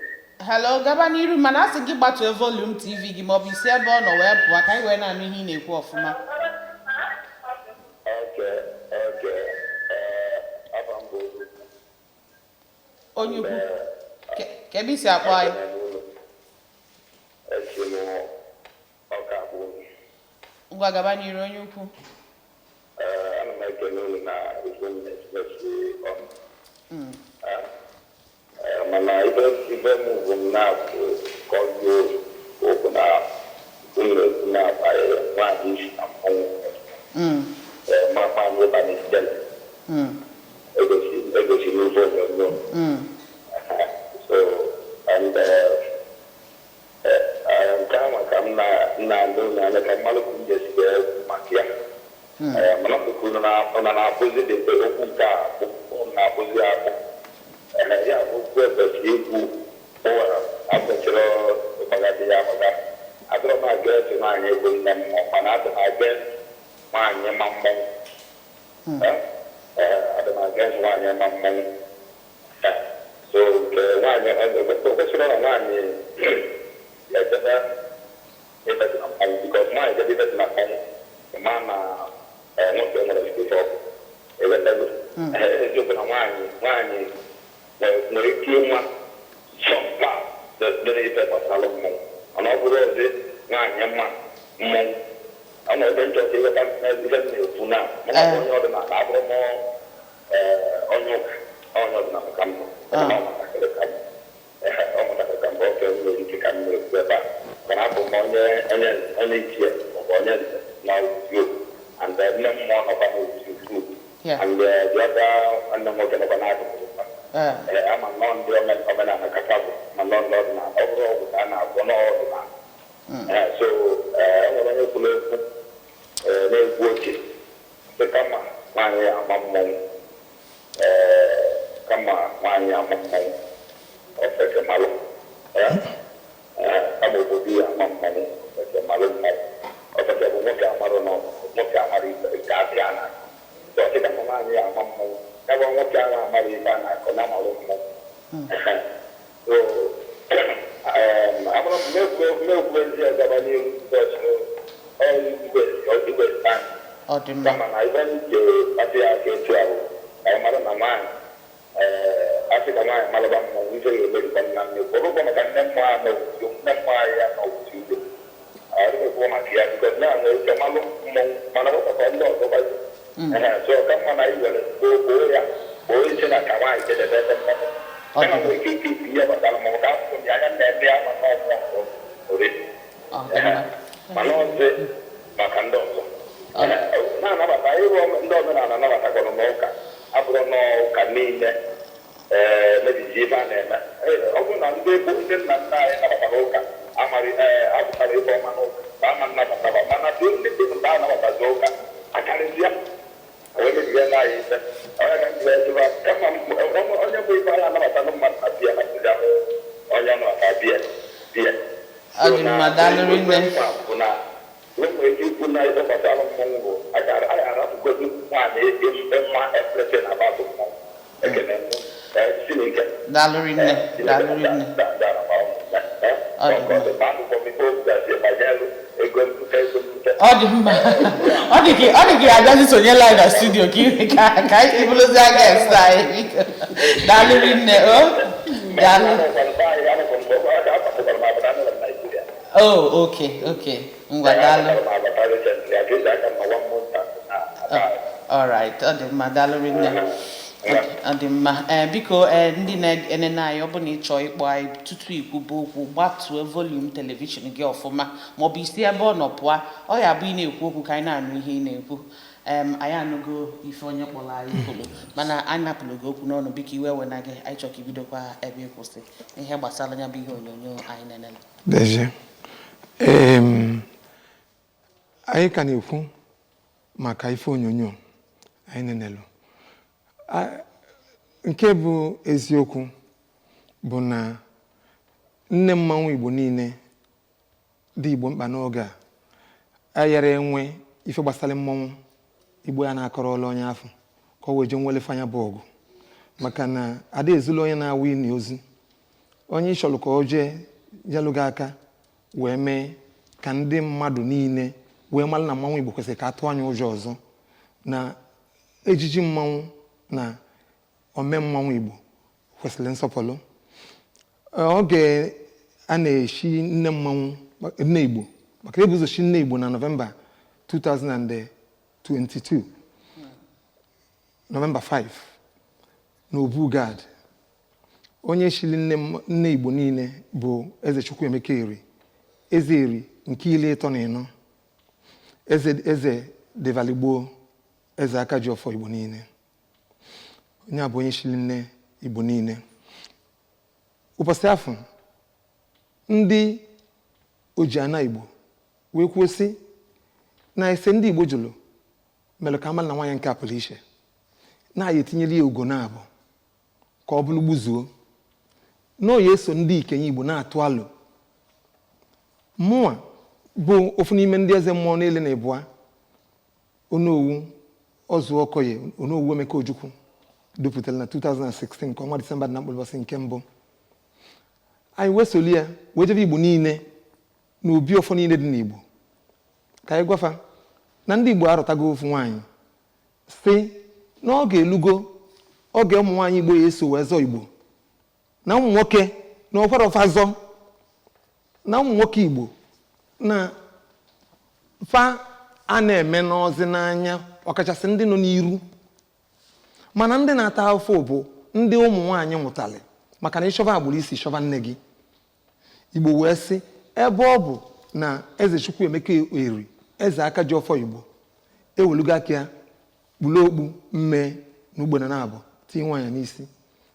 Hello, gaba n'iru, mana a sị gị gbatue volume TV gị maọbụ isi ebe ọ nọ wee pụọ ka anyị wee na-anụ ihe ị na-ekwu ọfụma. Okay. Afa m bụ Onye ukwu, ka ebe isi akpọ anyị? Esi m Ọka bụ. Ngwa, gaba n'iru, onye ukwu. Ana m ekele unu na ife m na-express ọnụ. Mana ife m bụ m na-abụ ka ọ dị okwu na unu ekwu na-abanye nwaanyị isi na mmọnwụ. Ma nwaanyị ịba n'ijele. Egosi n'ife onyonyo. So and nke ahụ ka m na-anụ n'anya ka mmadụ ka m ga-esi wee kwu maka ya. Mana ọkụkụ unu na-akpụzi dị mfe okwu nke a unu na-akpụzi akpụ. Ya bụ okwu ekwesịrị ikwu ụwa akwesịrị ịgbagadị ya agbaga. Adịrọ m against nwaanyị bụ nne mmụọ, mana adị m against nwaanyị ma mmọnwụ. Adị m against nwaanyị ma mmọnwụ. So nke nwaanyị o kwesịrị na nwaanyị ejebe ife dị na mmanwụ, because nwaanyị jebe ife dị na mmanwụ, ma na nwoke nwere ife ọ bụ ewetago. Eziokwu na nwaanyị nwere ike ịnwa some part dị n'ife gbasara mmọnwụ, mana ọ bụrụ ezi nwaanyị mma mmọnwụ ọ na ebe nchọta ịghọta ife m na-ekwu na mụ na onye ọdịnala abụrụ m onye ụka, onye ọdịnala ka m bụ, nwatakịrị ka m. ichie maọbụ onye nze na otu and nne mmụọ nọkwa n'otu group. And the other nwanne m nwoke nọkwa n'akụkụ. Ee, ama nnọọ ndị omenala kafa bụ ma nnọọ ndị ọdịnala, ọ bụrụ ọgwụ ka a na-agwọ n'ọdịnala. So e nwere onye kwuru ekwu na-egwu oke sị kama nwaanyị ama mmọnwụ, kama nwaanyị ama mmọnwụ ofeke malụ, kama obodo ya ama mmọnwụ ofeke malụ mmadụ. Ofeke bụ nwoke amarụ nọ nwoke amara ife nke apịa na so ọsị kama nwaanyị ya ama mmọnwụ ebe nwoke ahụ amara ife a na-akọ na amalụ mmọnwụ. So amara m na-ekwu ezi ya gaba n'ihu igwe time. Ọ dị mma. Kama na ibe m ji kpata ya aka etu ahụ ka anyị mara na nwaanyị, asị ka nwaanyị malụba mmọnwụ, ife ya emerikwa nna nnekwu ọ bụrụkwa maka nne mmụọ ahụ nne mmụọ anyị ya na otu ugbo adịghị maka ya because na nwere ike malụ mmọnwụ mana nwekwa ndị ọzọ gbazi. So ka mma na anyị were gboo ya gboo iche na ka nwaanyị jedebe ebe mmadụ Ọ dị kama nwere ike ike ihe gbasara mmọnwụ ka afọ dị anya na-eme ya ma na ọmụọ ore. Ọ dị mma. Mana ọzọ maka ndị ọzọ na-anabata ịrụ ndị omenala nabatakwara n'ụka abụrụ n'ụka niile ee mebisi ife a na-eme. Ọ bụrụ na ndị bụ ndị nna nna anyị nabatara ụka amarị ee apụtara ife ọma n'ụka ma ama nnabatara, mana dị ndị dị mgbe a nabatazi ụka akarịsịa wee mebie na anyị ife onye ka ndị wee kama onye bụ ife anyị anabatalụ mmadụ na biya na bịa onye nabata biya biya. Ọ dị mma, daalụ rinne. Bụ na enwere ike ikwu na ife gbasara mmọnwụ bụ anyị arapụgodu nwaanyị mma everything about mmọnwụ. Ekene m Chineke. Daalụ rinne, daalụ rinne. Ọ dị mma. Ọ dị mma, ọ dị ka abịazi sonyela anyị na studio ka ka anyị bụrụzie guest anyị. Biko, daalụ rinne o, daalụ. Oh, okay, ngwa, daalụ. All right, ọ dị mma, daalụ rinne. Ọ dị mma. Ee, biko, ee, ndị na-enene anyị, ọ bụ na ị chọọ ịkpọ anyị, tutu ikwube okwu, gbatuo volume television gị ọfụma maọbụ isi ebe ọ nọ pụọ. Ọ ya bụ ị na-ekwu okwu ka anyị na-anụ ihe ị na-ekwu. Anyị anụgo ife onye kpọrọ anyị kwuru, mana anyị napụrụ gị okwu n'ọnụ. Biko, iwe wena gị. Anyị chọrọ ka ibidokwa ebe ị kwụsị ihe gbasara ya bụ ihe onyonyo anyị nenere. Deje. Anyị ka na-ekwu maka ife onyonyo anyị nenelu. Nke bụ eziokwu bụ na nne mmanwụ Igbo niile dị Igbo mkpa n'oge a ayara enwe ife gbasara mmọnwụ Igbo ya na-akọrọla onye afọ ka ọ wee jee nwelefe anya bụ ọgụ, maka na ada ezulu onye na-awụ ini ozu onye ịchọrọ ka o jee jelụ gị aka wee mee ka ndị mmadụ niile wee mara na mmanwụ Igbo kwesịrị ka a tụọ anya ụjọ ọzọ na ejiji mmanwụ na ome mmanwụ Igbo kwesịrị nsọpụrụ. Oge a na-eshi nne mmanwụ nne Igbo, maka ebu ụzọ shi nne Igbo na Nọvemba 2022, Nọvemba 5 na Obu Gad, onye shili nne Igbo niile bụ Eze Chukwuemeka Eri, Eze Eri nke 34, eze Devaligbo, eze aka ji ọfọ Igbo niile. Onye a bụ onye shili nne Igbo niile. Ụbọchị afọ ndị ojiana Igbo wee kwuo sị na ese ndị Igbo jụrụ mere ka amala na nwaanyị nke a pụrụ iche na anyị etinyela ya ugo na abụ ka ọ bụrụ gbuzuo na oyi eso ndị ikenye Igbo na-atụ alụ. Mụnwa bụ ofu n'ime ndị eze mmụọ niile na ịbụa Onowu Ọzụ Okoye, Onowu Emeka Ojukwu dupụtara na 2016 nke ọnwa Disemba dị na mkpụrụ ụbọchị nke mbụ. Anyị wee soli ya wee jebe Igbo niile na obi ọfọ niile dị n'Igbo ka anyị gwafa na ndị Igbo arọtago ofu nwaanyị si na oge elugo oge ụmụ nwaanyị Igbo ya eso wee zọọ Igbo na ụmụ nwoke na ọkwara ọfa zọ na ụmụ nwoke Igbo na fa a na-eme n'ọzi n'anya, ọkachasị ndị nọ n'iru, mana ndị na-ata afụfụ bụ ndị ụmụ nwaanyị nwụtalị, maka na ịchọba agbụrụ isi chọba nne gị. Igbo wee sị ebe ọ bụ Na Eze Chukwuemeka Eri, eze aka ji ọfọ Igbo, ewelugo aka ya kpulu okpu mme na ugbene na abụ tinye nwaanyị n'isi,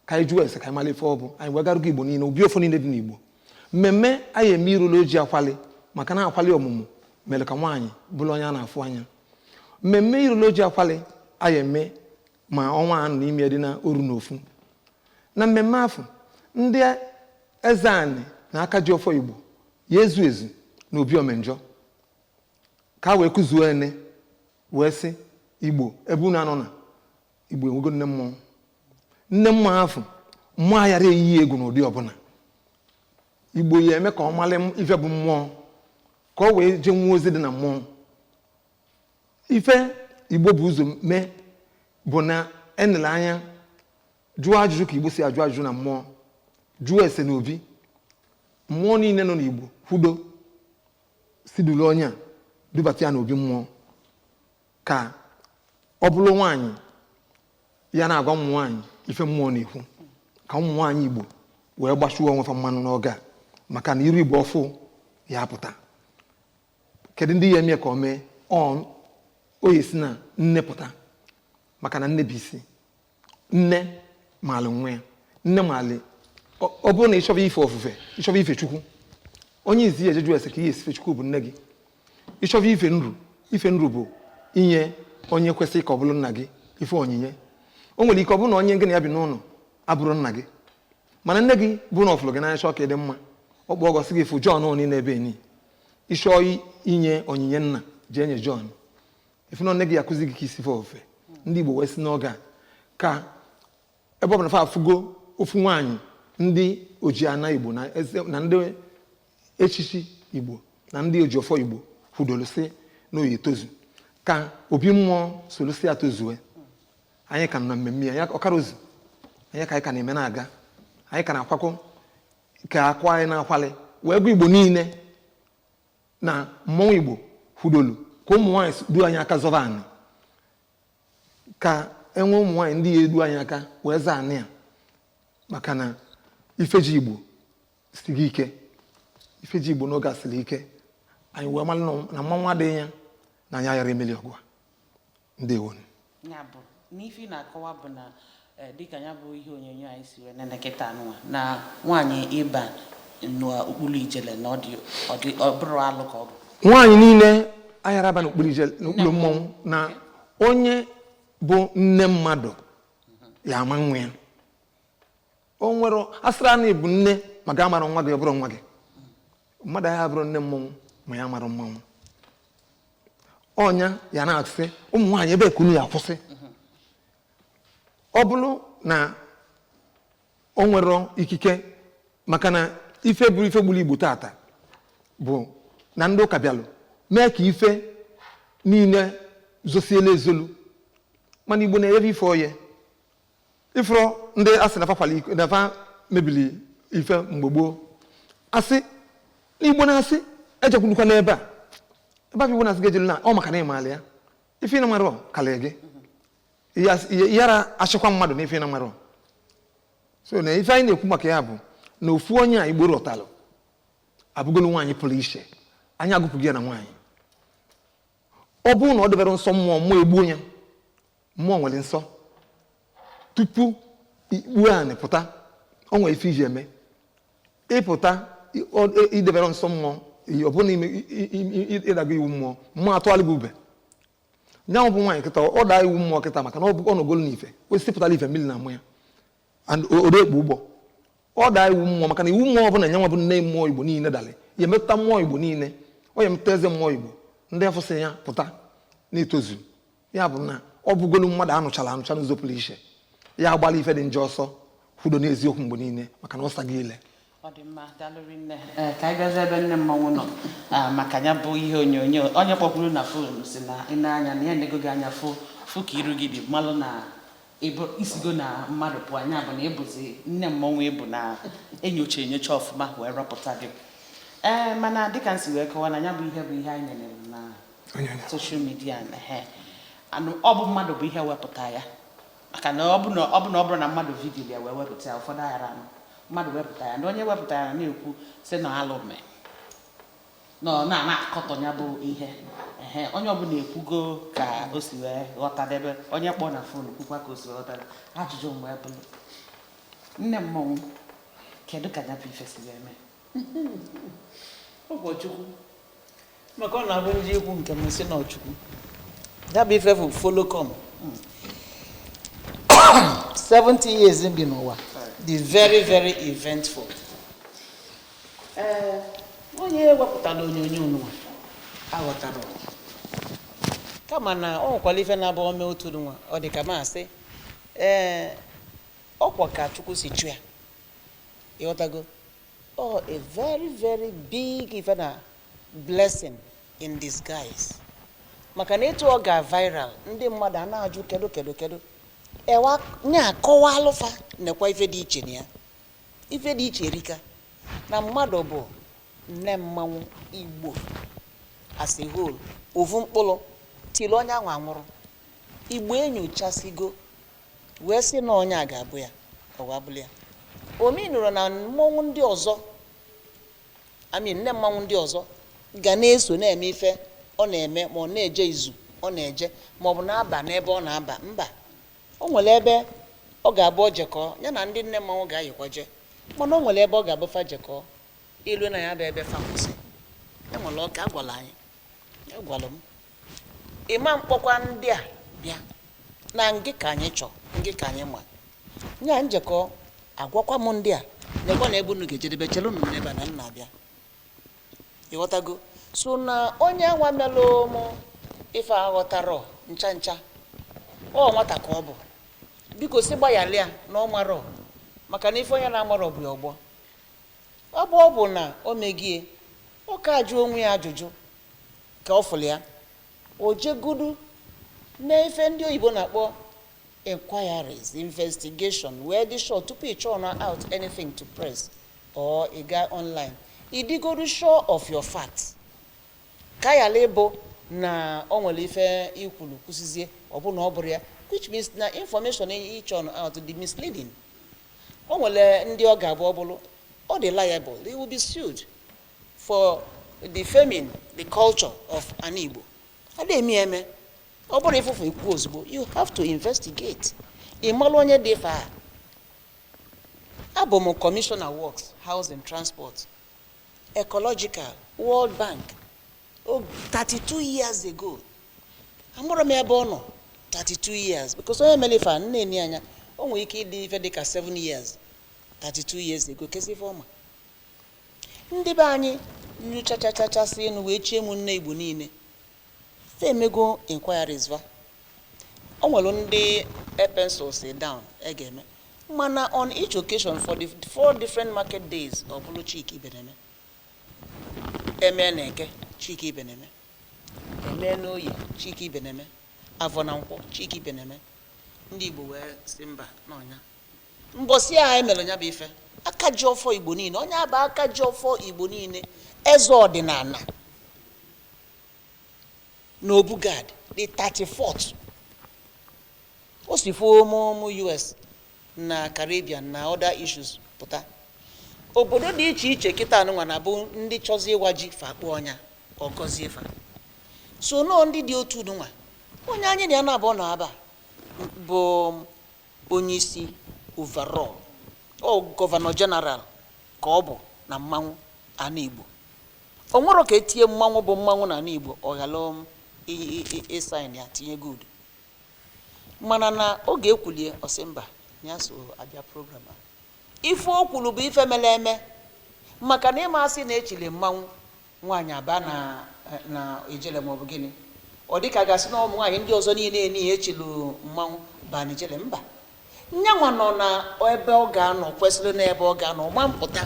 ka anyị jụọ ese, ka anyị mara ife ọ bụ. Anyị wegarugo Igbo niile, obi ọfọ niile dị n'Igbo. Mmemme anyị eme irulu oji akwali, maka na akwali ọmụmụ mere ka nwaanyị bụrụ onye a na-afụ anya. Mmemme irulu oji akwali anyị eme ma ọnwa anọ n'ime dị na oru na ofu. Na mmemme afọ, ndị eze anị na aka ji ọfọ Igbo ya ezu ezu na obi omenjọ, ka a wee kụzuo ene wee sị Igbo ebe unu anọ na Igbo enwego nne mmụọ. Nne mmụọ afọ, mmụọ aghara eyiyi egwu n'ụdị ọbụla. Igbo ya eme ka ọ malị ife bụ mmụọ, ka ọ wee jee nwee ozi dị na mmụọ. Ife Igbo bụ ụzọ mee bụ na enele anya jụọ ajụjụ, ka Igbo si ajụ ajụjụ na mmụọ, jụọ ese na obi mmụọ niile nọ n'Igbo, kwudo si duru onye a dubata ya n'obi mmụọ, ka ọ bụrụ nwaanyị ya na-agwa ụmụ nwaanyị ife mmụọ na-ekwu, ka ụmụ nwaanyị Igbo wee gbachuo onwe fa mmanụ n'oge a, maka na iru Igbo ọfụ ya apụta. Kedu ndị ya eme ka o mee? Ọ oyi si na nne pụta, maka na nne bụ isi. Nne maalị nwa ya, nne maalị. Ọ bụrụ na ị chọba ife ofufe, ịchọba ife Chukwu, onye izi ya ejeju ese ka ihe esife Chukwu bụ nne gị. Ịchọba ife nru, ife nru bụ inye onye kwesịrị ka ọ bụrụ nna gị ife onyinye. O nwere ike ọ bụrụ na onye gị na ya bi n'ụlọ abụrụ nna gị, mana nne gị bụ na ọ fụrụ gị n'anya, chọọ ka ị dị mma, ọ kpọọ gọsị gị fụ John niile ebe ni ịchọọ inye onyinye nna, jee nye John. Ife na nne gị akụzi gị ka isi fe ofe. Ndị Igbo wee sị n'oge a, ka ebe ọ bụla fa afụgo ofu nwaanyị, ndị oji ana Igbo na na ndị echichi Igbo na ndị oji ọfọ Igbo kwudoro sị na oyi etozu, ka obi mmụọ soro si atozue. Anyị ka nọ na mmemme ya, ọkara ozu anyị ka anyị ka na-eme na-aga. Anyị ka na-akwakọ ka akwa anyị na-akwali wee gwa Igbo niile na mmọnwụ Igbo kwudolu ka ụmụ nwaanyị duo anyị aka zọba anị, ka enwe ụmụ nwaanyị ndị ya edu anyị aka wee zaa anị a, maka na ifeji Igbo siri ike. Ifeji Igbo n'oge a siri ike. Anyị wee malụ na mmanwụ adịghị ya na anyị aghara emeli ọgụ a. Ndewo. Ya bụ n'ife ị na-akọwa bụ na dịka ya bụ ihe onyonyo anyị si wee nene kịta nụnwa, na nwaanyị ịba n'okpuru ijele na ọ dị ọ bụrụ alụ ka ọ bụ. Nwaanyị niile aghara aba n'okpuru ijele, n'okpuru mmọnwụ, na onye bụ nne mmadụ ya ama nwa ya. O nwere asịrị na ịbụ nne ma ga amara nwa gị, ọ bụrụ nwa gị. Mmadụ agha bụrụ nne mmọnwụ ma ya mara mmanwụ ọnya ya na-asị ụmụ nwaanyị ebe ka unu ya akwụsị. Ọ bụrụ na o nwere ikike, maka na ife bụrụ ife gburu Igbo tata bụ na ndị ụka bịalụ mee ka ife niile zosiela ezolu, mana Igbo na-enyebe ife oye ifụrụ. Ndị asị na fa kwala iko, na fa mebili ife mgbe gboo, asị na Igbo na-asị ejekwulukwa n'ebe a, ebe ahụ Igbo na-asị gị ejelu na ọ maka na ịmaala ya. Ife ị na-amarọ kalị gị yara achịkwa mmadụ na ife ị na-amarọ. So na ife anyị na-ekwu maka ya bụ na ofu onye a Igbo rọtalụ abụgolu nwaanyị pụrụ iche. Anyị agụpụghị ya na nwaanyị. Ọ bụrụ na ọ debere nsọ mmụọ, mmụọ egbuo ya. Mmụọ nwere nsọ. Tupu ikpu anị pụta, o nwere ife iji eme ịpụta. Idebere nsọ mmụọ, ọ bụrụ na ịdago iwu mmụọ, mmụọ atụgharị gị ube. Nyanwụ bụ nwaanyị kịta, ọ daa iwu mmụọ kịta, maka na ọ nọgolu n'ife osisi pụtara ife mmiri na amụ ya and o ekpu ụgbọ. Ọ daa iwu mmụọ, maka na iwu mmụọ ọbụla nyanwa bụ nne mmụọ Igbo niile dalị ya emetụta mmụọ Igbo niile, ọ ya emetụta eze mmụọ Igbo ndị afụsị ya pụta na-etozu ya. Bụ na ọ bụgolu mmadụ anụchara anụcha n'ụzọ pụrụ iche, ya agbala ife dị njọ ọsọ, kwudo n'eziokwu mgbe niile, maka na ọ saghị ile. Ọ dị mma, daalụ nne. Ee, ka anyị bịazie ebe nne mmọnwụ nọ. Maka ya bụ ihe onyonyo, onye kpọkwuru na phone si na ị na-anya na ya enego gị anya, fụ fụ ka iru gị dị, malụ na ịbụ isigo na mmadụ pụọ anya, bụ na ịbụzi nne mmọnwụ, ịbụ na enyocha enyocha ọfụma wee rọpụta gị. Ee, mana dịka m si wee kọwa na ya bụ ihe bụ ihe anyị nenere na Onyonyo. Social media na he anụ, ọ bụ mmadụ bụ ihe wepụta ya, maka na ọ bụ na ọ bụrụ na mmadụ video ya wee wepụta ya, ụfọdụ aghara anụ mmadụ wepụta ya, na onye wepụta ya na-ekwu sị na alụ mee. Nọ na na-akọtọ ya bụ ihe. Ehe, onye ọbụla ekwugo ka o si wee ghọtadebe, onye kpọọ na phone kwukwa ka o si wee ghọtadebe. Ajụjụ mgbe bụrụ, nne mmọnwụ, kedu ka ya bụ ife si wee mee? Ụkọchukwu, maka ọ na-abụ ndị ikwu nke m si na Chukwu ya bụ ife bụ follow come. 70 years bi n'ụwa dị very very eventful. Ee, onye wepụtara onyonyo n'ụwa aghọtara, kama na ọ nwekwara ife na-abụ ome otu nwa ọ dị ka masị. Ee, ọkwa ka Chukwu si chụ ya, ịghọtago? Oh, a very very big ife na blessing in disguise, maka na etu ọ ga viral, ndị mmadụ a na-ajụ kedu kedu kedu ewa nya akọwa alụfa nekwa ife dị iche na ya. Ife dị iche erika na mmadụ bụ nne mmanwụ Igbo as a whole, ofu mkpụrụ tili onye ahụ anwụrụ. Igbo enyochasigo wee sị na onye a ga-abụ ya, ọ wee bụrụ ya. Omi nụrụ na mmọnwụ ndị ọzọ, ami nne mmanwụ ndị ọzọ ga na-eso na-eme ife ọ na-eme, ma ọ na-eje izu ọ na-eje, ma ọ bụ na-aba n'ebe ọ na-aba. Mba, o nwere ebe ọ ga-abụ ọ jekọọ ya na ndị nne mmanwụ ga-ayịkwa je, mana o nwere ebe ọ ga-abụ fa jekọọ ilu na ya bụ ebe fa kwụsị. Enwere ọka agwala anyị, agwalụ m ịma mkpọkwa ndị a bịa na ngị ka anyị chọ ngị ka anyị ma nya njekọ. Agwakwa m ndị a nekwa na ebe unu ga-ejedebe, chere unu n'ebe a na nna abịa, ịghọtago? So na onye anwa melụ mụ ife aghọtarọ ncha ncha, ọ nwata ka ọ bụ, biko si gbaghara ya na ọ marọ, maka na ife onye na-amarọ bụ ya ọgbọ. Ọ bụ na o megie, ọ ka ajụ onwe ya ajụjụ ka ọ fụrụ ya, o jegodu mee ife ndị oyibo na-akpọ inquiries, investigation, wee dị sure tupu ị chọọ na out anything to press or ị gaa online. Ị dịgodu sure of your facts, ka yala ịbụ na o nwere ife ikwuru kwụsịzie, ọ bụ na ọ bụrụ ya, which means na information ị chọọ out dị misleading. O nwere ndị ọ ga-abụ ọ bụrụ ọ dị liable, they will be sued for defaming the culture of an Igbo. Ada eme eme, ọ bụrụ ịfụfụ ikwu ozugbo, you have to investigate, ị mara onye dị fa. Abụ m commissioner works, housing, transport, ecological, World Bank. Oh, 32 years ago, amụrụ m ebe ọ nọ 32 years, because onye mere ife a nne eni anya, o nwere ike ịdị ife dịka 7 years, 32 years ago, kesi ife ọma. Ndị be anyị nyochachachachasị enu wee chie m nne Igbo niile, fe emego inquiries va. O nwere ndị e pencil si down e ga-eme, mana on each occasion for the four different market days, ọ bụrụ Chika Ibeneme eme na Eke, Chika Ibeneme eme n'Oye, Chika Ibeneme Avọ na Nkwọ, Chika Ibeneme. Ndị Igbo wee si mba n'ọnya mbọsị a emere ya bụ ife aka ji ọfọ Igbo niile, onye aba aka ji ọfọ Igbo niile, eze ọdịnala na Obugad the 34th, o si fuo ụmụ US na Caribbean na other issues pụta obodo dị iche iche. Kịta anụnwa na-abụ ndị chọzi ịwa ji fa akpọ ọnya ọgọzie fa. So nọọ ndị dị otu nụnwa, onye anyị na ya na-abụọ na aba bụ onye isi overall, ọ governor general ka ọ bụ na mmanwụ ana Igbo. O nwero ka etinye mmanwụ bụ mmanwụ na ana Igbo, ọ ghara ị sign ya tinye good, mana na oge ekwulie ọsị mba, ya so abịa program a. Ife o kwuru bụ ife mere eme, maka na ịma asị na echiri mmanwụ nwaanyị aba na ijele maọbụ gịnị, ọ dịka gasị na ụmụ nwaanyị ndị ọzọ niile enihe echilu mmanwụ ba na ijele. Mba, nyanwa nọ na ebe ọ ga-anọ, kwesịrị n'ebe ọ ga-anọ ma mpụta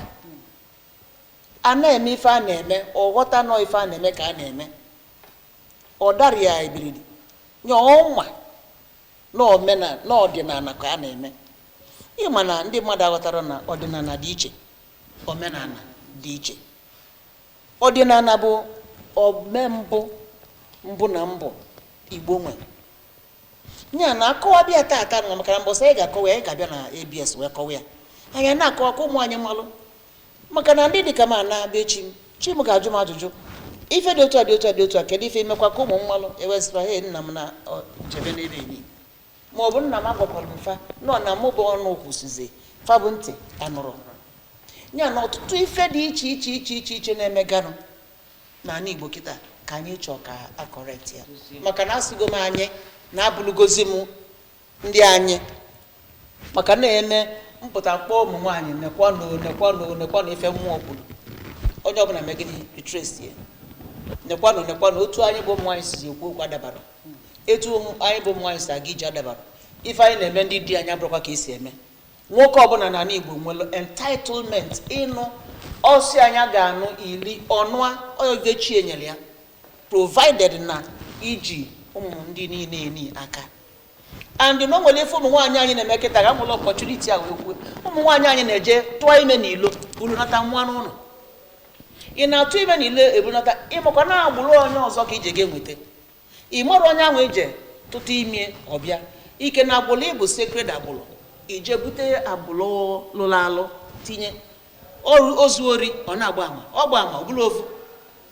a na-eme ife a na-eme, ọ ghọta nọ ife a na-eme ka a na-eme, ọ dara ya ebiridi nye ọnwa na ọdịnala ka a na-eme. Ịma na ndị mmadụ aghọtara na ọdịnala dị iche, omenala dị iche. Ọdịnala bụ ome mbụ mbụ na mbụ Igbo nwe ya na akọwa bịa taata nọ, maka na mbọsị anyị ga-akọwa ya, anyị ga-abịa na ABS wee kọwa ya. Anyị na-akọwa ka ụmụ anyị malụ, maka na ndị dịka m ana be chi m, chi m ga-ajụ m ajụjụ. Ife dị otu a, dị otu a, dị otu a, kedu ife imekwa ka ụmụ mmalụ ewesịba he nna m na ọ, jebe n'ebe enyi ma ọ bụ nna m agwakwara m fa nọ na mụ bụ ọnụ kwụsịzi fa bụ ntị anụrụ ya. Na ọtụtụ ife dị iche iche iche iche iche na-emeganụ n'ala Igbo kịta ka anyị chọọ ka a correct ya, maka na asịgo m anyị na-abụlụgozi m ndị anyị maka na-eme mpụta mkpọ ụmụ nwaanyị, nekwanụ, nekwanụ, nekwanụ ife mmụọ kwuru, onye ọbụla megide retrace ya, nekwanụ, nekwanụ otu anyị bụ ụmụ nwaanyị sizi ekwu okwu adabara, etu anyị bụ ụmụ nwaanyị si aga ije adabara, ife anyị na-eme ndị di anyị abụrụkwa ka esi eme. Nwoke ọbụla n'ala Igbo nwere entitlement ịnụ ọsị anya ga-anụ ili ọnụa oge chi enyere ya, provided na iji ụmụ ndị niile eni aka. And na o nwere ife ụmụ nwaanyị anyị na-eme kịta ga nwere opportunity a wee kwuo. Ụmụ nwaanyị anyị na-eje tụọ ime n'ilo, bulunata nwa n'ụlọ. Ị na-atụ ime n'ilo ebunata, ịmakwa na agbụrụ onye ọzọ ka ije ga-enweta. Ị mara onye ahụ ije tụtụ ime ọbịa ike na agbụrụ ịbụ sacred agbụrụ, ije bute agbụrụ lụrụ alụ tinye ọrụ ozu ori, ọ na-agba ama, ọ gba ama ọ bụla ofu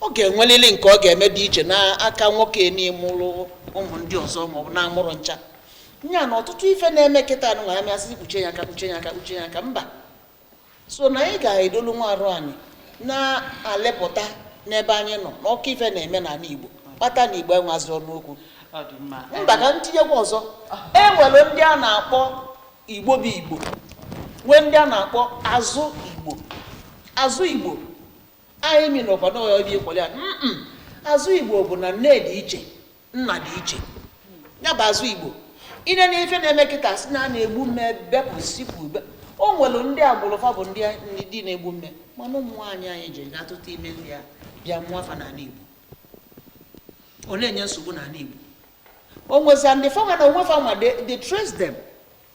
ọ ga-enwelili nke ọ ga-eme dị iche n'aka nwoke n'imụrụ ụmụ ndị ọzọ maọbụ na-amụrụ ncha nya. Na ọtụtụ ife na-eme kịta nụ ya masị kpuchie ya aka, kpuchie ya aka, kpuchie ya aka, mba. So na anyị ga-edolu nwa arụ anyị na-alepụta n'ebe anyị nọ n'ọkụ ife na-eme n'ala Igbo kpata na Igbo enwezi ọnụ okwu. Ọ dị mma. Mba, ka m tinyekwa ọzọ. E nwere ndị a na-akpọ Igbo bụ Igbo, nwee ndị a na-akpọ azụ Igbo. Azụ Igbo anyị mi nọkwa n'ọbịa ịkwali ya. Azụ Igbo bụ na nne dị iche, nna dị iche, ya bụ azụ Igbo. Ine na ife na-eme kịta sị na a na-egbu mme, bepụ sipụ be. O nwere ndị agbụrụ fa bụ ndị ndị na-egbu mme, mana ụmụ nwaanyị anyị ji ga tụta ime ndị a bịa mụọ afa n'ala Igbo, ọ na-enye nsogbu n'ala Igbo. O nwezia ndị fanwa na onwe fanwa, they trace them,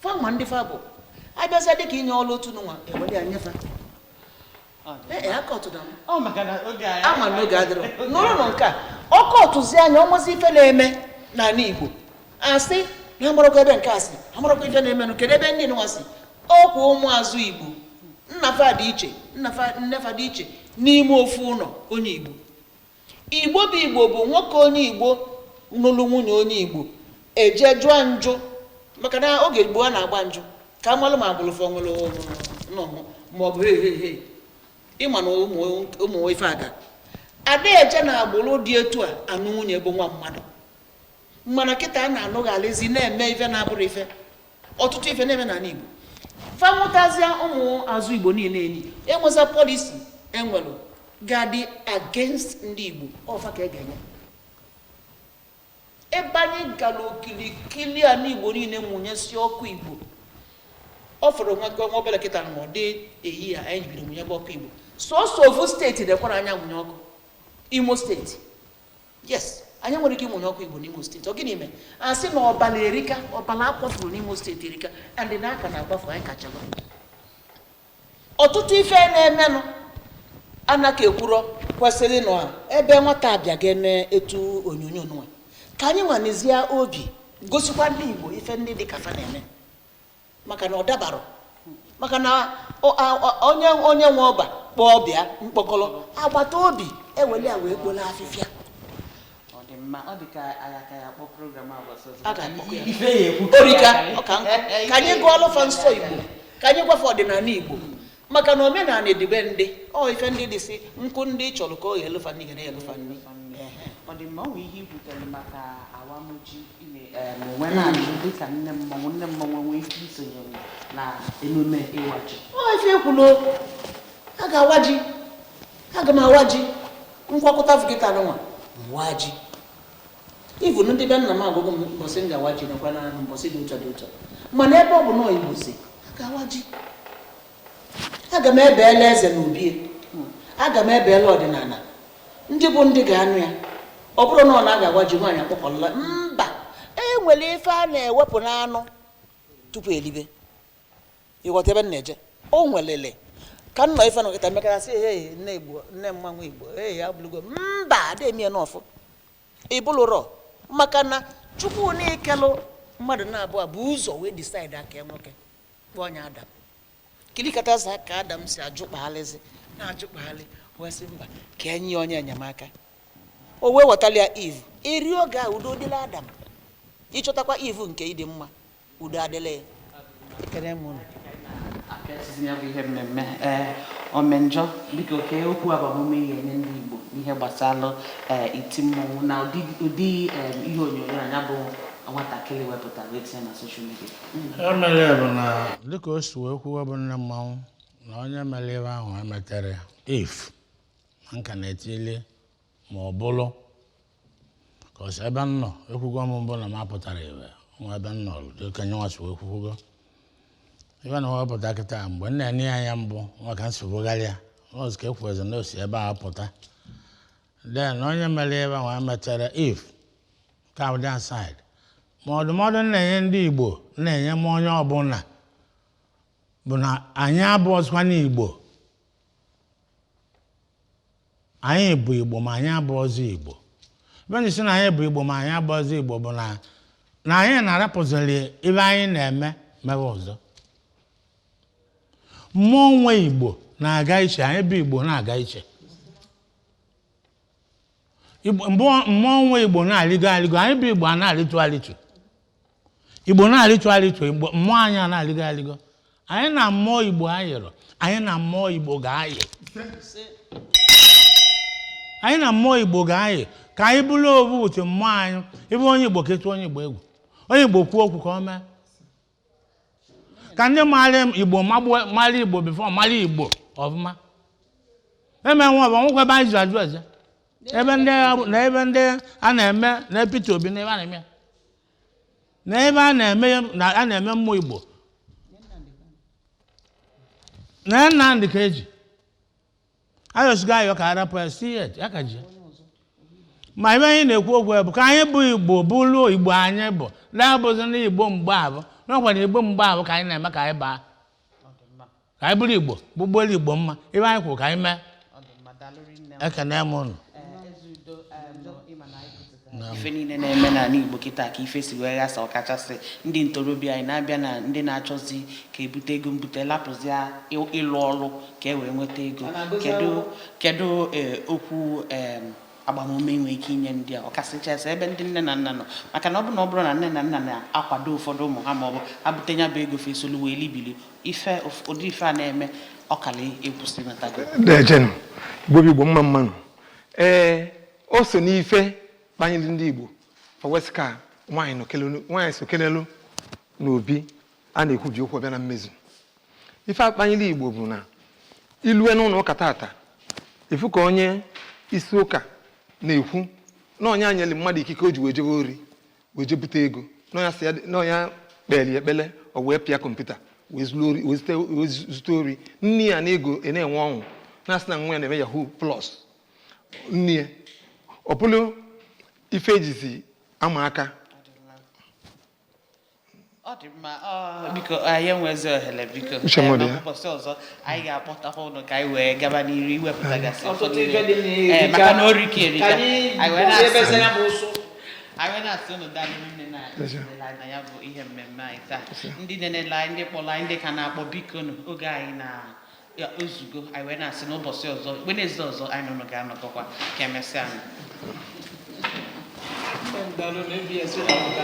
fanwa ndị fa bụ abịazịa dịka inye ọlụ otu nwa ewere ya nyefa. Ọ dị Ee, aka ọtụda m. Ọ maka na oge anyị Ama n'oge adịrọ nụrụnụ nke a ọkụ ọtụzi anya ọnwazi ife na-eme n'ala Igbo, asị na amarakwa ebe nke a si, amarakwa ife na-emenụ, kedu ebe ndị nwa si ọkwa ụmụazụ Igbo, nnafa dị iche, nnafa nnefa dị iche n'ime ofu ụlọ onye Igbo. Igbo bụ Igbo bụ nwoke onye Igbo nụlụ nwunye onye Igbo, eje jụọ njụ, maka na oge gboo a na-agba njụ ka amalụ ma agbụrụ fọ nwere nnọọ ma ọ bụ he he he. Ịma na ụmụ ụmụ ife aga ada eje na agbụrụ dị etu a anụ nwunye bụ nwa mmadụ. Mana kịta a na-anụghalizi na-eme ife na-abụrụ ife, ọtụtụ ife na-eme n'ala Igbo. Famụtazịa ụmụ azụ Igbo niile enyi enweza policy enwelu ga-adị against ndị Igbo ọfa ka e ga-enye ebe anyị gara okilikili ala Igbo niile mụnyesi ọkụ Igbo. Ọ fọrọ nwa nwa obere kịta na ọ dị eyi ya anyị bido mụnyebe ọkụ Igbo. Sọsọ ofu steeti na-ekwara anya mụnye ọkụ, Imo Steeti. Yes, anyị nwere ike ịmụnye ọkụ Igbo n'Imo Steeti. Ọ gịnị mee a sị na ọbala erika, ọbala akwafuru n'Imo Steeti erika, and n'aka na-akwafu anyị kachalụ. Ọtụtụ ife na-emenụ anaka ekwuro kwesịrị nọ ebe nwata abịa ga-eme etu onyonyo nwa ka anyị nwanezie obi gosikwa ndị Igbo ife ndị dị ka fa na-eme, maka na ọ dabara, maka na onye onye nwe ọba kpọọ bịa mkpọkọrọ agbata obi eweli ya wee kpolo afịfịa. Ọ dị mma, ọ dị ka anyị aka ya akpọ program a ụbọchị ọzọ. A ga-akpọkọ ya. Ife ya ekwu. Orika ọka nkụ ka anyị gụọ alụfa nsọ Igbo, ka anyị gwafe ọdịnala Igbo, maka na omenala dịbe ndị ọ ife ndị dị si nkụ ndị chọrọ ka ọ ga-elufa ndị ga na-elufa nri. Ehe. Ọ dị mma. Ọ nwee ihe ikwutere maka awamoji ime onwe na-ajụ dịka nne mmọnwụ, nne mmọnwụ nwee ike isonye na emume ịwa ji? Ọ ife ekwulo, a ga-awa ji, aga m awa ji nkwakọta fụkịta nwa nwa ji ivu ndị be nna m agụgụ m mbọsị m ga-awa ji nakwa na mbọsị dị ụtọ dị ụtọ, mana ebe ọ bụ na Igbo si a ga-awa ji, aga m ebeela eze na obie, aga m ebeela ọdịnala ndị bụ ndị ga-anụ ya. Ọ bụrụ na ọ na-aga agwa ji nwaanyị akpọkọla mba, e nwere ife a na-ewepụ n'anụ tupu elibe. Ịghọta ebe m na-eje? O nwelele ka m nọ ife nọkịta mekara sị ee nne Igbo, nne mmanwụ Igbo, ee ya bụrụgo mba ada emie n'ọfụ ịbụlụrọ, maka na Chukwu na-ekelụ mmadụ na-abụọ bụ ụzọ wee decide aka ya nwoke kpọọ onye Adam kilikata sa ka Adam si ajụkpaghalịzi na-ajụkpaghalị wee sị mba ka enye ya onye enyemaka. O wee wetara ya Eve. Eri oge a udo dịla Adam. Ịchọtakwa Eve nke ịdị mma, udo adịla ya. Ekele m unu. Apịachizi ya bụ ihe mmemme. Ee, omenjọ, biko, kee okwu agbamume ihe nye ndị Igbo n'ihe gbasara iti mmọnwụ na ụdị ihe onyonyo anya bụ nwatakịrị wepụtara wee tinye na social media. Emere bụ na dịka o si wee kwuo bụ nne mmanwụ na onye mere ebe ahụ emetere if na nka na-etili ma ọ bụrụ ka ọsọ ebe m nọ ekwugo m mbụ na m apụtara iwe nwa ebe m nọ dịka nyenwa si wee kwukwugo ebe na wepụta kịta mgbe m na-enye ya anya mbụ nwa ka m si bugharịa ọzọ ka ekwuzi na o si ebe a pụta. Then onye mere ebe ahụ emetere if ka dị aside, ma ọdụmọdụ m na-enye ndị Igbo, na-enye m onye ọbụla, bụ na anyị abụọzikwa n'Igbo. Anyị bụ Igbo ma anyị abụọzi Igbo. Ebe ndị sị na anyị bụ Igbo ma anyị abụọzi Igbo bụ na anyị na-arapụziri ebe anyị na-eme mere ọzọ. Mmụọ nwe Igbo na-aga iche, anyị bụ Igbo na-aga iche. Mmụọ nwe Igbo na-alịgo alịgo, anyị bụ Igbo a na-alịtụ alịtụ. Igbo na-alịtụ alịtụ, Igbo mmụọ anyị a na-alịgo alịgo. Anyị na mmụọ Igbo ayịrọ, anyị na mmụọ Igbo ga-ayị. Anyị na mmụọ Igbo ga-ayị ka anyị bụrụ obu uche mmụọ anyị. Ịbụ onye Igbo ka etu onye Igbo egwu. Onye Igbo kwuo okwu ka ọ mee. Ka ndị maara Igbo mara Igbo before mara Igbo ọfụma. Eme nwa ọbụ nwekwa ebe anyị ji ajụ eze. Ebe ndị na ebe ndị a na-eme na Peter Obi na ebe a na-eme ya. Na ebe a na-eme na a na-eme mmụọ Igbo. Na Nnamdị ka eji. Ayọsigo ayọ ka arapụ ya si ya ka ji ya. Ma ebe anyị na-ekwu okwu ya bụ ka anyị bụ Igbo bụrụ Igbo anyị bụ na-abụzi ndị Igbo mgbe abụ n'ọkwa na Igbo mgbe abụ ka anyị na-eme ka anyị baa ka anyị bụrụ Igbo gbugbuelu Igbo mma ebe anyị kwuru ka anyị mee. Ekene m unu. Ife niile na-eme n'ala Igbo kịta ka ife si wee ghasa, ọkachasị ndị ntorobịa anyị na-abịa na ndị na-achọzi ka ebute ego mbute lapụzia ịlụ ọrụ ka e wee nweta ego. Kedu okwu agbamume nwee ike inye ndị a, ọkasịchasị ebe ndị nne na nna nọ, maka na ọ bụ na ọ bụrụ na nne na nna na-akwado ụfọdụ ụmụ ha ma ọ bụ ha bute ya bụ ego fesolu wee libili ife ụdị ife a na-eme ọkala ịkwụsịnatago? Dejenụ, Igbo bụ Igbo, mma mmanụ. Ee, o so n'ife kpanyere ndị Igbo fawesị ka nwaanyị nọ nwaanyị so kelelu n'obi a na-ekwubi okwu ọbịa na mmezu. Ife akpanyere Igbo bụ na ilue n'ụlọ ụka tata, ifu ka onye isi ụka na-ekwu na onye anyere mmadụ ikike o ji wee jebe ori wee je bute ego, na onye kpere ekpele o wee pịa kọmputa wee zuru ori, wee zute ori nne ya na ego ị na-enwe ọṅụ na-asị na nwa ya na-eme yahoo plus nne ya. Ọ bụrụ ife ejizi ama aka. Ọ dị mma. Biko, anyị enwezi ohere, biko. Uche m dị ya. Ụbọchị ọzọ anyị ga-akpọtakwa ụnụ ka anyị wee gaba n'iru iwepụtagasị ọtụtụ ụfọdụ ife dị ihe. na Maka na orike erika. Ka anyị Anyị wee na-asị ebeze ya bụ ụsụ. Anyị wee na-asị unu daalụ nne na Pleasure. elele anyị na ya bụ ihe mmemme anyị taa. Ndị nenele anyị, ndị kpọrọ anyị, ndị ka na-akpọ, biko nụ, oge anyị na ya ozugo. Anyị wee na-asị n'ụbọchị ọzọ, Wednesday ọzọ, anyị na unu ga-anọkọkwa. Ka emesịa nụ. Daalụ na ABS na-apụta.